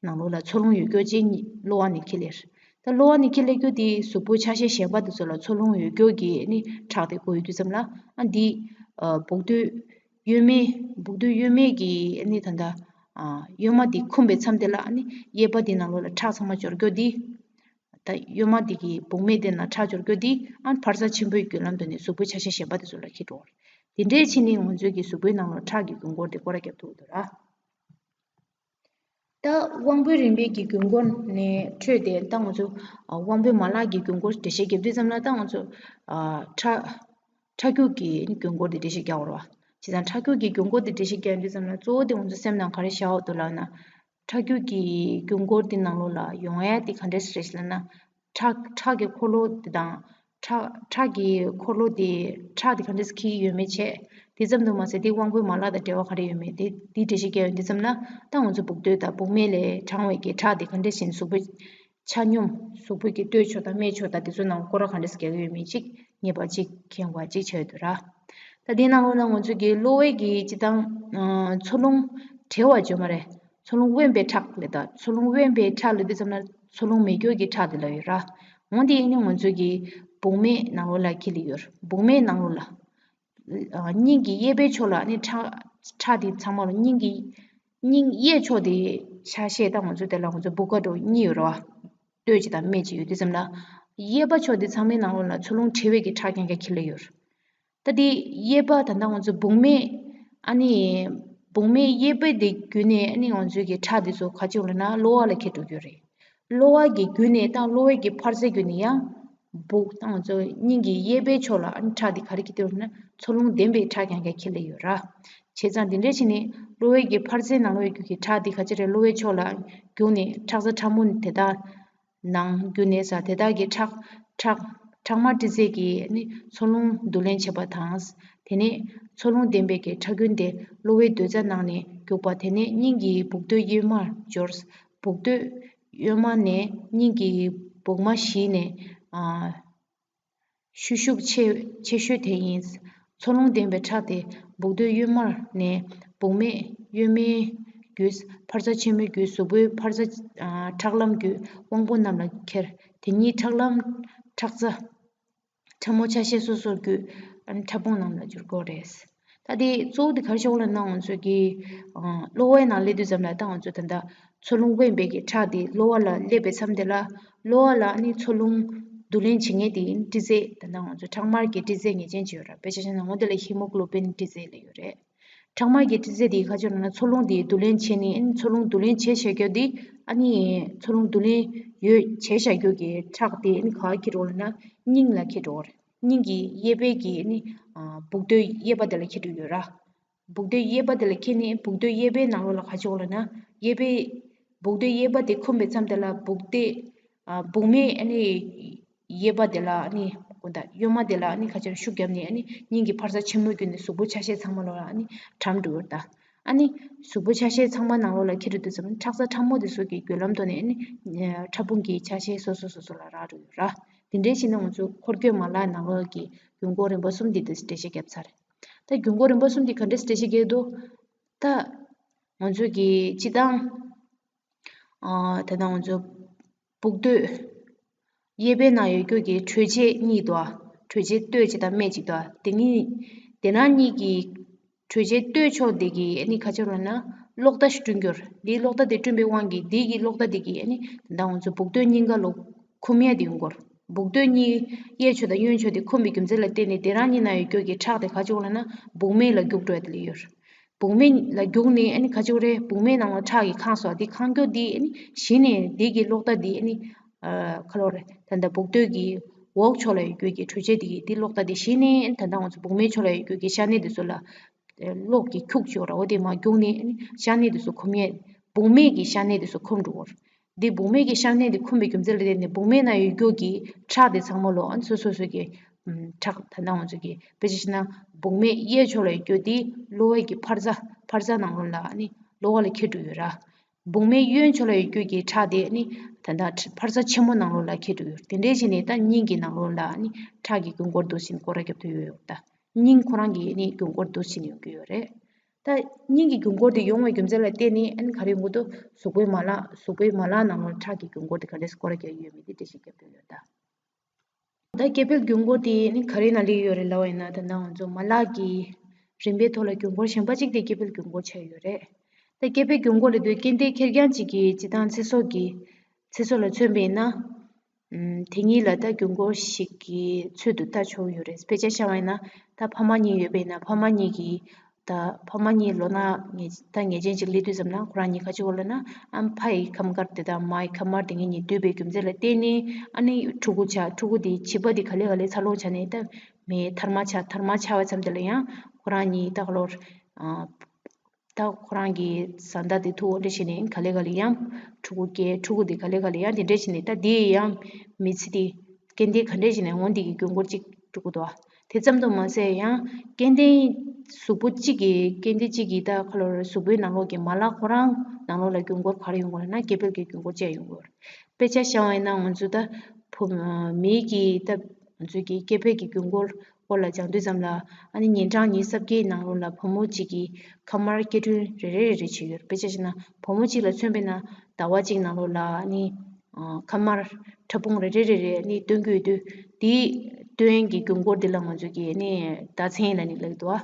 ནང་ལོགས་ལ་འཚོ་རླུང་ཡོད་རྒྱུ་ཅན་གློ་བ་ནས་འཁྱེར་སླེབས། ད་གློ་བ་ནས་འཁྱེར་སླེབས་རྒྱུ་དེ་གཟུགས་པོའི་ཆ་ཤས་གཞན་པ་དེ་ཚོ་ལ་འཚོ་རླུང་ཡོད་རྒྱུ་གི་ནི་ཁྲག་དེ་དགོས་ཡོད་དུས་ཙམ་ལ་ཨ་འདི་ཨ་སྦུག་རྡོལ་གཡོན་མའི་སྦུག་རྡོལ་གཡོན་མའི་གི་ནི་ད་ལྟ་ཨ་གཡོན་མ་དེ་འཁུམས་པའི་མཚམས་དེ་ལ་ཨ་ནི་གཡས་པ་དེ་ནང་ལོགས་ལ་ཁྲག་ཚང་མ་འབྱོར་རྒྱུ་དེ། ད་གཡོན་མ་དེ་གི་སྦུག་མའི་དེ་ན་ཁྲག་འབྱོར་རྒྱུ་དེ་ཨ་འཕར་རྩ་ཆེན་པོའི་བརྒྱུད་ལམ་དུ་ནི་གཟུགས་པོའི་ཆ་ཤས་གཞན་པ་དེ་ཚོ་ལ་འཁྱེར་འགྲོ་བ་རེད། དེ་འདྲའི་ཕྱིན་ནས་ང་ཚོའི་གི་གཟུགས་པོའི་ནང་ལ་ཁྲག་གི་རྒྱུན་འཁོར་དེ་སྐོར་ར་རྒྱབ་ཐུབ་འདུག་ར། ད་དབང་པོའི་རིམ་པའི་གི་རྒྱུན་འཁོར་ནས་འཕྲོས་ཏེ་ད་ང་ཚོ་ཨ་དབང་པོའི་མ་ལག་གི་རྒྱུན་འཁོར་འགྲེལ་བཤད་རྒྱབ་དུས་ཙམ་ལ་ད་ང་ཚོ་ཨ་ཁྲག་ཁྲག་རྒྱུན་གྱི་རྒྱུན་འཁོར་དེ་འགྲེལ་བཤད་རྒྱག་དགོས་རེད་བ། བྱས་ཙང་ཁྲག་རྒྱུན་གྱི་རྒྱུན་འཁོར་དེ་འགྲེལ་བཤད་རྒྱག་དུས་ཙམ་ལ་གཙོ་བོ་དེ་ང་ཚོ་སེམས་ནང་ག་རེ་ཤར་འོང་འདུག་ལབ་ན། ཁྲག་རྒྱུན་གྱི་རྒྱུན་འཁོར་དེ་ནང་ལོགས་ལ་ཡོང་ཡ་དེ་ག་འདྲས་རེད་ལབ་ན། ཁྲག་ཁྲག་གི་འཁོར་ལོ་དེ་དང་། ཁྲག་ཁྲག་གི་འཁོར་ལོ་དེ་ཁྲག་དེ་ག་འདྲས་འཁྱེར་གྱི་ཡོད་མེད་བྱས། དེ་ཙམ་དུ་མ་ཟད་དེ་དབང་པོའི་མ་ལག་དང་འབྲེལ་བ་ག་རེ་ཡོད་མེད་དེ་དེ་འགྲེལ་བཤད་རྒྱག་ཡོང་དུས་ཙམ་ལ་ད་ང་ཚོ་སྦུག་རྡོལ་དང་སྦུག་མའི་ལས་དྲང་བའི་གི་ཁྲག་དེ་ག་འདྲས་ཤིག་གཟུགས་པོའི་ཆ་སྙོམས་གཟུགས་པོའི་གི་སྟོད་ཕྱོགས་དང་སྨད་ཕྱོགས་དང་དེ་ཚོ་ནང་སྐོར་ར་ག་འདྲས་རྒྱག་གི་ཡོད་མེད་ཅིག་ངེས་པ་ཅིག་མཁྱེན་དགོས་ཅིག་ཆགས་ཡོད་འདུག་ར། ད་དེའི་ནང་ལོགས་ལ་ང་ཚོ་གི་གློ་བའི་གི་སྤྱིར་བཏང་འཚོ་རླུང་བྲལ་བ་བརྗོད་མ་རེད། འཚོ་རླུང་དབེན་པའི་ཁྲག་ལས་ད་འཚོ་རླུང་དབེན་པའི་ཁྲག་ལབ་དུས་ཙམ་ལ་འཚོ་རླུང་མེད་རྒྱུ་གི་ཁྲག་དེ་ལབ་ཡོད་ར། འོན་ཏེ་ཡིན་ནའི་ང་ཚོ་གི་སྦུག་མའི་ནང་ལོགས་ལ་འཁྱེར་ལེ་ཡོད་ར། སྦུག་མའི་ནང་ལོགས་ལ། ཨ་སྙིང་གི་གཡས་པའི་ཕྱོགས་ལ་ནི་ཁྲག་ཁྲག་དེ་ཚང་མ་ལ་སྙིང་གི་སྙིང་གཡས་ཕྱོགས་དེ་ཆ་ཤས་ད་ང་ཚོ་དེ་ལ་ང་ཚོ་སྦུག་དཀར་པོ་གཉིས་ཡོད་ར་བ། སྟོད་ཅིག་དང་སྨད་ཅིག་ཡོད་དུས་ཙམ་ལ། གཡས་པ་ཕྱོགས་དེ་ཚང་མའི་ནང་ལོགས་ལ་འཚོ་རླུང་བྲལ་བའི་གི་ཁྲག་རྐྱང་རྐྱང་འཁྱེར་ལེ་ཡོད་ར། ད་དེ་གཡས་པ་ད་ལྟ་ང་ཚོ་སྦུག་མའི་ཨ་ནི་སྦུག་མའི་གཡས་པའི་དེ་བརྒྱུད་ནས་ཨ་ནི་ང་ཚོའི་གི་ཁྲག་དེ་ཚོ་ག་ཅི་ཡོང་ལབ་ན་གློ་བ་ལ་འཁྱེར་འགྲོ་རྒྱུ་རེད། གློ་བ་གི་བརྒྱུད་ནས་ད་གློ་བའི་གི་འཕར་རྩའི་བརྒྱུད་ནས་ཡང་ སྦུག་དང་ང་ཚོ་སྙིང་གི་གཡས་པའི་ཕྱོགས་ལ་ཨ་ནི་ཁྲག་དེ་ག་རེ་འཁྱེར་ཏེ་ཡོད་ན་འཚོ་རླུང་ལྡན་པའི་ཁྲག་རྐྱང་རྐྱང་འཁྱེར་ལེ་ཡོད་ར། བྱས་ཙང་དེ་འདྲ་བྱས་ནས་གློ་བའི་གི་འཕར་རྩའི་ནང་ལོགས་ཡོད་རྒྱུ་གི་ཁྲག་དེ་ག་ཅི་རེད། གློ་བའི་ཕྱོགས་ལ་རྒྱུག་ནས་ཁྲག་རྩ་ཕྲ་མོ་དེ་དག་ནང་རྒྱུ་ནས་ས་དེ་དག་གི་ཁྲག་ཁྲག་ཁྲག་དམར་སྤྲི་རྫས་ཀྱིས་ནི་འཚོ་རླུང་བསྡུ་ལེན་བྱེད་པ་དང་། དེ་ནས་འཚོ་རླུང་ལྡན་པའི་གི་ཁྲག་རྒྱུན་དེ་གློ་བའི་རྡོག་རྩ་ནང་ནས་རྒྱུག་པ། དེ་ནས་སྙིང་གི་སྦུག་རྡོག་གཡོན་མར་འབྱོར། སྦུག་རྡོག་གཡོན་མ་ནས་སྙིང་གི་སྦུག་མ་བཞི་ནས་ཨ་ཤུགས་ཤུགས་ཆེ་ཆེ་ཤོས་དེ་ཡིན། འཚོ་རླུང་ལྡན་པའི་ཁྲག་དེ་སྦུག་རྡོག་གཡོན་མར་ནས་སྦུག་མའི་གཡོན་མའི་རྒྱུད་འཕར་རྩ་ཆེན་མོའི་རྒྱུད་གཟུགས་པོའི་འཕར་རྩ་ཨ་ཁྲག་ལམ་རྒྱུད་དབང་པོ་རྣམས་ལ་ཁྱེར། དེ་ཉིད་ཁྲག་ལམ་ཁྲག་རྩ་ཕྲ་མོ་ཆ་ཤས་སོ་སོར་རྒྱུད་ཨ་ནི་ཕྲ་ཕུང་རྣམས་ལ་འགྱུར་དགོས་རེད། ད་དེ་གཙོ་བོ་དེ་ག་རེ་ཤོག་ལབ་ན་ང་ཚོ་གི་ཨ་གློ་བའི་ནང་སླེབས་དུས་ཙམ་ལ་ད་ང་ཚོ་ད་ལྟ་འཚོ་རླུང་དབེན་པའི་གི་ཁྲག་དེ་གློ་བ་ལ་སླེབས་པའི་མཚམས་དེ་ལ་གློ་བ་ལ་ཨ་ནི་འཚོ་རླུང་བསྡུ་ལེན་བྱེད་མཁན་དེ་ཨ་ནི་སྤྲི་རྫས། ད་ལྟ་ང་ཚོ་ཁྲག་དམར་གྱི་སྤྲི་རྫས་ངེས་ཅན་ཅིག་ཡོད་ར། དཔེ་ཆ་བཞག་ན་འོ་དེ་ལ་ཧི་མོ་གྷི་ལོ་བིན་སྤྲི་རྫས་ལབ་ཡོད་རེད། ཁྲག་དམར་གྱི་སྤྲི་རྫས་དེ་ག་ཅིག་ལབ་ན་འཚོ་རླུང་དེ་བསྡུ་ལེན་བྱས་ནས་ཨ་ནི་འཚོ་རླུང་བསྡུ་ལེན་བྱས་བཞག་རྒྱུ་དེ་ཨ་ནི་འཚོ་རླུང་བསྡུ་ལེན་ཡོད་བྱས་བཞག་རྒྱུ་གི་ཁྲག་དེ་ཨ་ནི་ག་པར་འཁྱེར་འགྲོ་ལབ་ན་སྙིང་ལ་འཁྱེར་འགྲོ་བ་རེད། སྙིང་གི་གཡས་པའི་གི་ཨ་ནི་ཨ་སྦུག་རྡོག་གཡས་པ་དེ་ལ་འཁྱེར་འགྲོ་ཡོད་ར། སྦུག་རྡོག་གཡས་པ་དེ་ལ་འཁྱེར་ནས་སྦུག་རྡོག་གཡས་པའི་ནང་ལོགས་ལ་ག་ཅིག་ལབ་ན་གཡས་པའི་སྦུག་རྡོག་གཡས་པ་དེ་འཁུམས་པའི་མཚམས་དེ་ལ་སྦུག་རྡོག་ཨ་སྦུག་མའི་ཨ་ནི་གཡས་པ་དེ་ལ་ཨ་ནི་དགོན་བདག་གཡོན་མ་དེ་ལ་ཨ་ནི་ཁ་ཆར་ཤུགས་བརྒྱབ་ནས་ཨ་ནི་སྙིང་གི་འཕར་རྩ་ཆེན་མོ་བརྒྱུད་ནས་གཟུགས་པོ་ཆ་ཤས་ཚང་མ་ལོགས་ལ་ཨ་ནི་གྲམ་འགྲོ་ཡོད་ད། ཨ་ནི་གཟུགས་པོ་ཆ་ཤས་ཚང་མ་ནང་ལོགས་ལ་འཁྱེར་འགྲོ་དུས་ཙམ་ཁྲག་རྩ་ཕྲ་མོ་དེ་ཚོ་གི་བརྒྱུད་ལམ་ཐོག་ནས་ཨ་ནི་ཕྲ་ཕུང་གི་ཆ་ཤས་སོ་སོ་སོ་སོ་ལ་རག་འགྲོ་ཡོད་ར། དེ་འདྲའི་ཕྱིར་ན་ང་ཚོ་འཁོར་སྐྱོད་མ་ལག་ནང་ལོགས་ཀྱི་རྒྱུན་འཁོར་རིམ་པ་གསུམ་འདི་དེ་འགྲེལ་བཤད་བརྒྱབ་ཚར། ད་རྒྱུན་འཁོར་རིམ་པ་གསུམ་འདི་ག་འདྲས་འགྲེལ་བཤད་བརྒྱབ་འདུག་ད་ང་ཚོ་གི་སྤྱི་བཏང་ཨ་ད་ལྟ་ང་ཚོ་སྦུག་རྡོག་གཡས་པའི་ནང་ཡོད་རྒྱུ་གི་དྲོད་ཆས་གཉིས་འདུག་ཨ། དྲོད་ཆས་སྟོད་ཅིག་དང་སྨད་ཅིག་འདུག་ཨ། དེ་གཉིས་དེ་ནང་གཉིས་ཀྱི་དྲོད་ཆས་སྟོད་ཕྱོགས་དེ་གི་ཨ་ནི་ག་ཅིག་ལབ་ན་གློག་བརྡ་ཞིག་བསྐྲུན་རྒྱུ་རེད། འདིའི་གློག་བརྡ་དེ་བསྐྲུན་པའི་དབང་གིས་འདི་གི་གློག་བརྡ་དེ་གིས་ཨ་ནི་ད་ལྟ་ང་ཚོ་སྦུག་རྡོག་གཉིས་ཀ་ལོག་འཁུམ་ཡ་དེ་ཡོང་གི་ཡོད་རེད། སྦུག་རྡོག་གཉིས་གཡས་ཕྱོགས་དང་གཡོན་ཕྱོགས་དེ་འཁུམ་པའི་རྒྱུ་མཚན་ལ་བརྟེན་ནས་དེ་རང་གཉིས་ནང་ཡོད་རྒྱུ་གི་ཁྲག་དེ་ག་ཅིག་ལབ་ན་སྦུག་མའི་ལ་རྒྱུག་འགྲོ་ཡ་དེ་ལ་ཡོད་རེད། སྦུག་མའི་ལ་རྒྱུག་ནས་ཨ་ནི་ག་ཅིག་རེད། སྦུག་མའི་ནང་ལ་ཁྲག་གིས་ཁེངས་སོང་། དེ་ཁེངས་རྒྱུ་དེ་ཨ་ནི་གཞི་ནས་དེ་གི་གློག་བརྡ་དེ་ཨ་ནི་ཨ་ག་ལབ་རེད། ད་ལྟ་སྦུག་རྡོག་གི་འོག་ཕྱོགས་ལ་ཡོད་རྒྱུ་གི་དྲོད་ཆས་དེ་གི་དེ་གློག་བརྡ་དེ་གཞི་ནས་ཨ་ནི་ད་ལྟ་ང་ཚོ་སྦུག་མའི་ཕྱོགས་ལ་ཡོད་རྒྱུ་གི་ཤ་གནད་དེ་ཚོ་ལ་གློག་གི་ཁྱུག་ཅིག་ཡོད་རེད། འོ་དེ་མར་རྒྱུག་ནས་ཨ་ནི་ཤ་གནད་དེ་ཚོ་འཁུམ་ཡས། སྦུག་མའི་གི་ཤ་གནད་དེ་ཚོ་འཁུམ་འགྲོ་གི་ཡོད་རེད། འདི་སྦུག་མའི་གི་ཤ་གནད་དེ་འཁུམ་པའི་རྒྱུ་མཚན་ལ་བརྟེན་ནས་སྦུག་མའི་ནང་ཡོད་རྒྱུ་གི་ཁྲག་དེ་ཚང་མ་ལོག་ཨ་ནི་སོ་སོ་སོ་གི་ཨམ་ཁྲག་ད་ལྟ་ང་ཚོ་གི་དཔེ་ཆ་བཞག་ན་སྦུག་མའི་གཡས་ཕྱོགས་ལ་ཡོད་རྒྱུ་དེ་གློ་བའི་གི་འཕར་རྩ་འཕར་རྩ་ནང་ལོགས་ལ་ཨ་ནི་གློ་བ་ལ་འཁྱེར་འགྲོ་ཡོད་ར། སྦུག་མའི་གཡོན་ཕྱོགས་ལ་ཡོད་རྒྱུ་གི་ཁྲག་དེ་ཨ་ནི་ད་ལྟ་འཕར་རྩ་ཆེན་མོ་ནང་ལོགས་ལ་འཁྱེར་འགྲོ་ཡོད། དེ་འདྲའི་ཕྱིར་ནས་ད་སྙིང་གི་ནང་ལོགས་ལ་ཨ་ནི་ཁྲག་གི་རྒྱུན་འཁོར་འདུག་སེ་སྐོར་ར་རྒྱབ་ཏུ་ཡོད་ཡོད་ད། སྙིང་ཁོ་རང་གི་ཨ་ནི་རྒྱུན་འཁོར་འདུག་སེ་ཡོང་གི་ཡོད་རེད། ད་སྙིང་གི་རྒྱུན་འཁོར་དེ་ཡོང་བའི་རྒྱུ་མཚན་ལ་བརྟེན་ནས་ཨ་ནི་ག་རེ་ཡོང་གི་འདུག་གཟུགས་པོའི་མ་ལག་གཟུགས་པོའི་མ་ལག་ནང་ལོགས་ཁྲག་གི་རྒྱུན་འཁོར་དེ་ག་འདྲས་སེ་སྐོར་ར་རྒྱག་གི་ཡོད་མེད་དེ་འགྲེལ་བཤད་རྒྱབ་ཀྱི་ཡོད་ད། ད་སྐྱེ་འཕེལ་རྒྱུན་འཁོར་དེ་ཨ་ནི་ག་རེ་ནང་སླེབས་ཡོད་རེད་ལབ་པ་ཡིན་ན། ད་ལྟ་ང་ཚོ་མ་ལག་གི་རིམ་པའི་ཐོག་ལ་རྒྱུན་འཁོར་གཞན་པ་གཅིག་དེ་སྐྱེ་འཕེལ་རྒྱུན་འཁོར་ཆགས་ཡོད་རེད། ད་སྐྱེ་འཕེལ་རྒྱུན་འཁོར་ལབ་དུས་སྐྱེ་ལྡན་ཁེར་རྐྱང་གཅིག་གི་སྤྱིར་བཏང་ཚེ་སྲོག་གི་ཚེ་སྲོག་ལ་མཚོན་པ་ཡིན་ན། ཨམ། དེ་གཉིས་ལ་ད་རྒྱུན་འཁོར་ཞིག་གི་ཚུལ་དུ་ལྟ་ཆོག་ཡོད་རེད། དཔེ་ཆ་བཞག་པ་ཡིན་ན་ད་ཕ་མ་གཉིས་ཡོད་པ་ཡིན་ན་ཕ་མ་གཉིས་ཀྱི་ད་ཕ་མ་གཉིས་ལོ་ན་ངེས་ད་ངེས་ཅན་ཅིག་སླེབས་དུས་ཙམ་ན་ཁོ་རང་གཉིས་ག་ཅིག་ཡོད་ལབ་ན། ཨ་ཕ་ཡི་ཁམས་དཀར་དེ་དང་མ་ཡི་ཁམས་དམར་དེ་གཉིས་གཉིས་འདུས་པའི་རྒྱུ་མཚན་ལ་བརྟེན་ནས་ཨ་ནི་ཕྲུ་གུ་ཆགས། ཕྲུ་གུ་དེ་བྱིས་པ་དེ་ག་ལེ་ག་ལེ་འཚར་ལོངས་བྱས་ནས་ད་མའི་མཐའ་མར་ཆགས། མཐའ་མར་ཆགས་པའི་མཚམས་དེ་ལ་ཡང་ཁོ་རང་གཉིས་ད་ག་ལོར་ཨ། ད་ཁོ་རང་གི་བཟའ་ཟླ་དེ་ཐུག་འོ་འདྲ་བྱས་ནས་ག་ལེ་ག་ལེ་ཡང་ཕྲུ་གུ་སྐྱེ། ཕྲུ་གུ་དེ་ག་ལེ་ག་ལེ་ཡང་དེ་འདྲ་བྱས་ནས་ད་དེ་ཡང་མི་ཚེ་དེ་སྐྱེ་ལྡན་ག་འདྲ་བྱས་ནས་འོ་འདི་གི་རྒྱུན་འཁོར་གཅིག་འགྲོ་གི་འདུག་ཨ། དེ་ཙམ་དུ་མ་ཟད་ཡང་སྐྱེ་ལྡན་གཟུགས་པོ་གཅིག་གི་སྐྱེ་ལྡན་གཅིག་གི་ད་ཁ་ལོ་རེ་གཟུགས་པོའི་ནང་ལོགས་ཀྱི་མ་ལག་ཁོ་རང་ནང་ལོགས་ལ་རྒྱུན་འཁོར་ག་རེ་ཡོང་གི་ཡོད་ལབ་ན་སྐྱེ་འཕེལ་གྱི་རྒྱུན་འཁོར་བཅས་ཡོང་གི་ཡོད་རེད། དཔེ་ཆ་བཞག་པ་ཡིན་ན་ང་ཚོ་ད་བུ་མི་གི་ད་ང་ཚོ་གི་སྐྱེ་འཕེལ་གྱི་རྒྱུན་འཁོར་སྐོར་ལ་སྦྱང་དུས་ཙམ་ལ་ཨ་ནི་ཉིན་གྲངས་ཉི་ཤུ་རྩ་བརྒྱད་ནང་ལོགས་ལ་བུ་མོ་གཅིག་གི་ཁམས་དམར་སྐྱེ་ཕྲེང་རེ་རེ་རེ་རེ་བྱེད་ཡོད་རེད། དཔེ་ཆ་བཞག་ན་བུ་མོ་གཅིག་ལ་མཚོན་པ་ཡིན་ན་ཟླ་བ་གཅིག་ནང་ལོགས་ལ་ཨ་ནི་ཨ་ཁམས་དམར་ཕྲ་ཕུང་རེ་རེ་རེ་རེ་ཨ་ནི་སྟོན་གྱི་ཡོད་དུས་དེའི་སྟོན་གྱི་རྒྱུན་འཁོར་དེ་ལ་ང་ཚོ་གི་ཨ་ནི་ཟླ་ཚན་ལབ་ནས་ལབ་ཀྱི་འདུག་ཨ།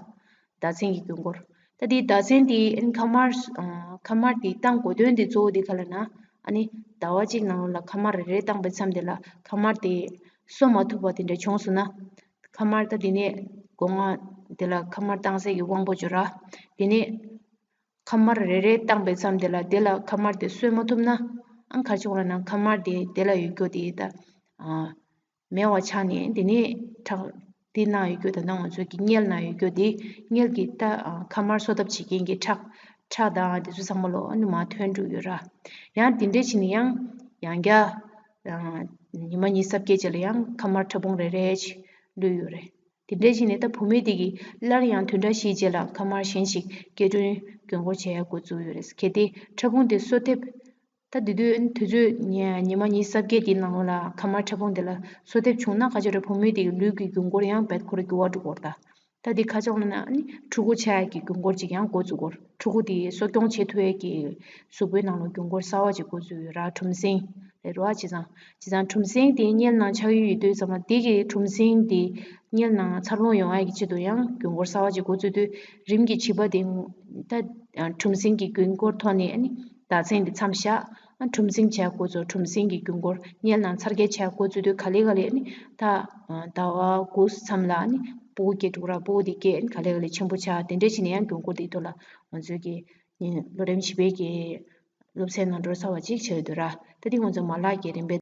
ཟླ་ཚན་གྱི་རྒྱུན་འཁོར། ད་དེའི་ཟླ་ཚན་དེ་ཨ་ནི་ཁམས་དམར་ཨ་ཁམས་དམར་དེ་བཏང་དགོས་དོན་དེ་གཙོ་བོ་དེ་ག་ལབ་ན་ཨ་ནི་ཟླ་བ་གཅིག་ནང་ལོགས་ལ་ཁམས་དམར་རེ་རེ་བཏང་པའི་མཚམས་དེ་ལ་ཁམས་དམར་དེ་གསོ་མ་ཐུབ་པ་དེ་འདྲ་བྱུང་སོང་ན། ཁམས་དམར་ད་དེ་ནས་སྒོ་ང་དེ་ལ་ཁམས་དམར་བཏང་སའི་གི་དབང་པོ་འབྱོར་ར། དེ་ནས་ཁམས་དམར་རེ་རེ་བཏང་པའི་མཚམས་དེ་ལ་དེ་ལ་ཁམས་དམར་དེ་གསོ་མ་ཐུབ་ན་ཨ་ནི་ག་རེ་བྱུང་ལབ་ན་ཁམས་དམར་དེ་དེ་ལ་ཡོད་རྒྱུ་དེ་ད་ཨ་ མེད་པ་ཆགས་ནས་དེ་ནས་ཁྲག་དེ་ནང་ཡོད་རྒྱུ་དང་ནང་ང་ཚོ་གི་མངལ་ནང་ཡོད་རྒྱུ་དེ་མངལ་གྱི་ད་ཁ་མར་གསོ་ཐབས་བྱེད་མཁན་གྱི་ཁྲག་ཁྲག་དང་དེ་ཚོ་ཚང་མ་ལོ་ཨ་ནི་མར་ཐོན་འགྲོ་ཡོད་ར། ཡང་དེ་འདྲས་བྱས་ནས་ཡང་ཡང་བསྐྱར་ཉི་མ་ཉི་ཤུ་རྩ་བརྒྱད་རྗེས་ལ་ཡང་ཁ་མར་ཕྲ་ཕུང་རེ་རེ་ཅིག་ལུས་ཡོད་རེད། དེ་འདྲས་བྱས་ནས་ད་བུད་མེད་དེ་གིས་སླར་ཡང་བདུན་ཕྲག་བཞིའི་རྗེས་ལ་ཁ་མར་གཞན་ཞིག་སྐྱེ་གྲོལ་རྒྱུན་འཁོར་བྱེད་ཡ་འགོ་བཙུགས་ཡོད་རེད། གལ་ཏེ་ཕྲ་ཕུང་དེ་གསོ་ཐེབས། ད་དེ་དུས་དུས་ཚོད་ཉི་ཉི་མ་ཉི་ཤུ་རྩ་བརྒྱད་དེའི་ནང་ལ་ཁ་མར་ཕྲ་ཕུང་དེ་ལ་གསོ་ཐེབས་བྱུང་ན་ཁ་ཆེ་རེད། བུད་མེད་དེ་གི་ལུས་ཀྱི་རྒྱུན་འཁོར་ཡང་རྦད་ཁོ་རང་འགྱུར་བ་འགྲོ་གི་རེད་ད། ད་དེ་ཁ་ཕྱོགས་ལ་ན་ནི་ཕྲུ་གུ་ཆགས་ཡ་གི་རྒྱུན་འཁོར་ཅིག་ཡང་འགོ་བཙུགས་གི་རེད། ཕྲུ་གུ་དེ་གསོ་སྐྱོང་བྱེད་ཐུབ་ཡ་གི་གཟུགས་པོའི་ནང་ལ་རྒྱུན་འཁོར་གསར་བ་ཅིག་འགོ་བཙུགས་ཡོད་ར། གྲུམ་སྲིན་རེད་ར། བྱས་ཙང་བྱས་ཙང་གྲུམ་སྲིན་དེ་མངལ་ནང་ཆགས་ཡུལ་ཡོད་དུས་ཙམ་པ་དེ་གི་གྲུམ་སྲིན་དེ་མངལ་ནང་འཚར་ལོངས་ཡོང་ཡ་གི་ཆེད་དུ་ཡང་རྒྱུན་འཁོར་གསར་བ་ཅིག་འགོ་བཙུགས་དུས་རིམ་གྱིས་བྱིས་པ་དེ་ད་གྲུམ་སྲིན་གྱི་རྒྱུན་འཁོར་ཐོག་ནས་ཨ་ནི་ཟླ་མཚན་དེ་མཚམས་བཞག་ཨ་གྲུམ་སྲིན་བྱས་འགོ་བཙུགས། གྲུམ་སྲིན་གྱི་རྒྱུན་འཁོར་མངལ་ནང་འཚར་སྐྱེལ་བྱས་འགོ་བཙུགས་དུས་ག་ལེ་ག་ལེ་ཨ་ནི་ད་ཟླ་བ་དགུ་མཚམས་ལ་ཨ་ནི་སྤུ་གུ་སྐྱེ་འགྲོ་ར། སྤུ་གུ་དེ་སྐྱེ་ཨ་ནི་ག་ལེ་ག་ལེ་ཆེན་པོ་ཆགས། དེ་འདྲ་བྱས་ནས་ཡང་རྒྱུན་འཁོར་དེའི་ཐོག་ལ་ང་ཚོའི་གི་ལོ་རིམ་བྱིས་པའི་གི་སློབ་ཚན་ནང་འགྲོ་ཚར་བ་ཅིག་བྱས་ཡོད་འདུག་ར། ད་དེ་ང་ཚོ་མ་ལག་གི་རིམ་པའི་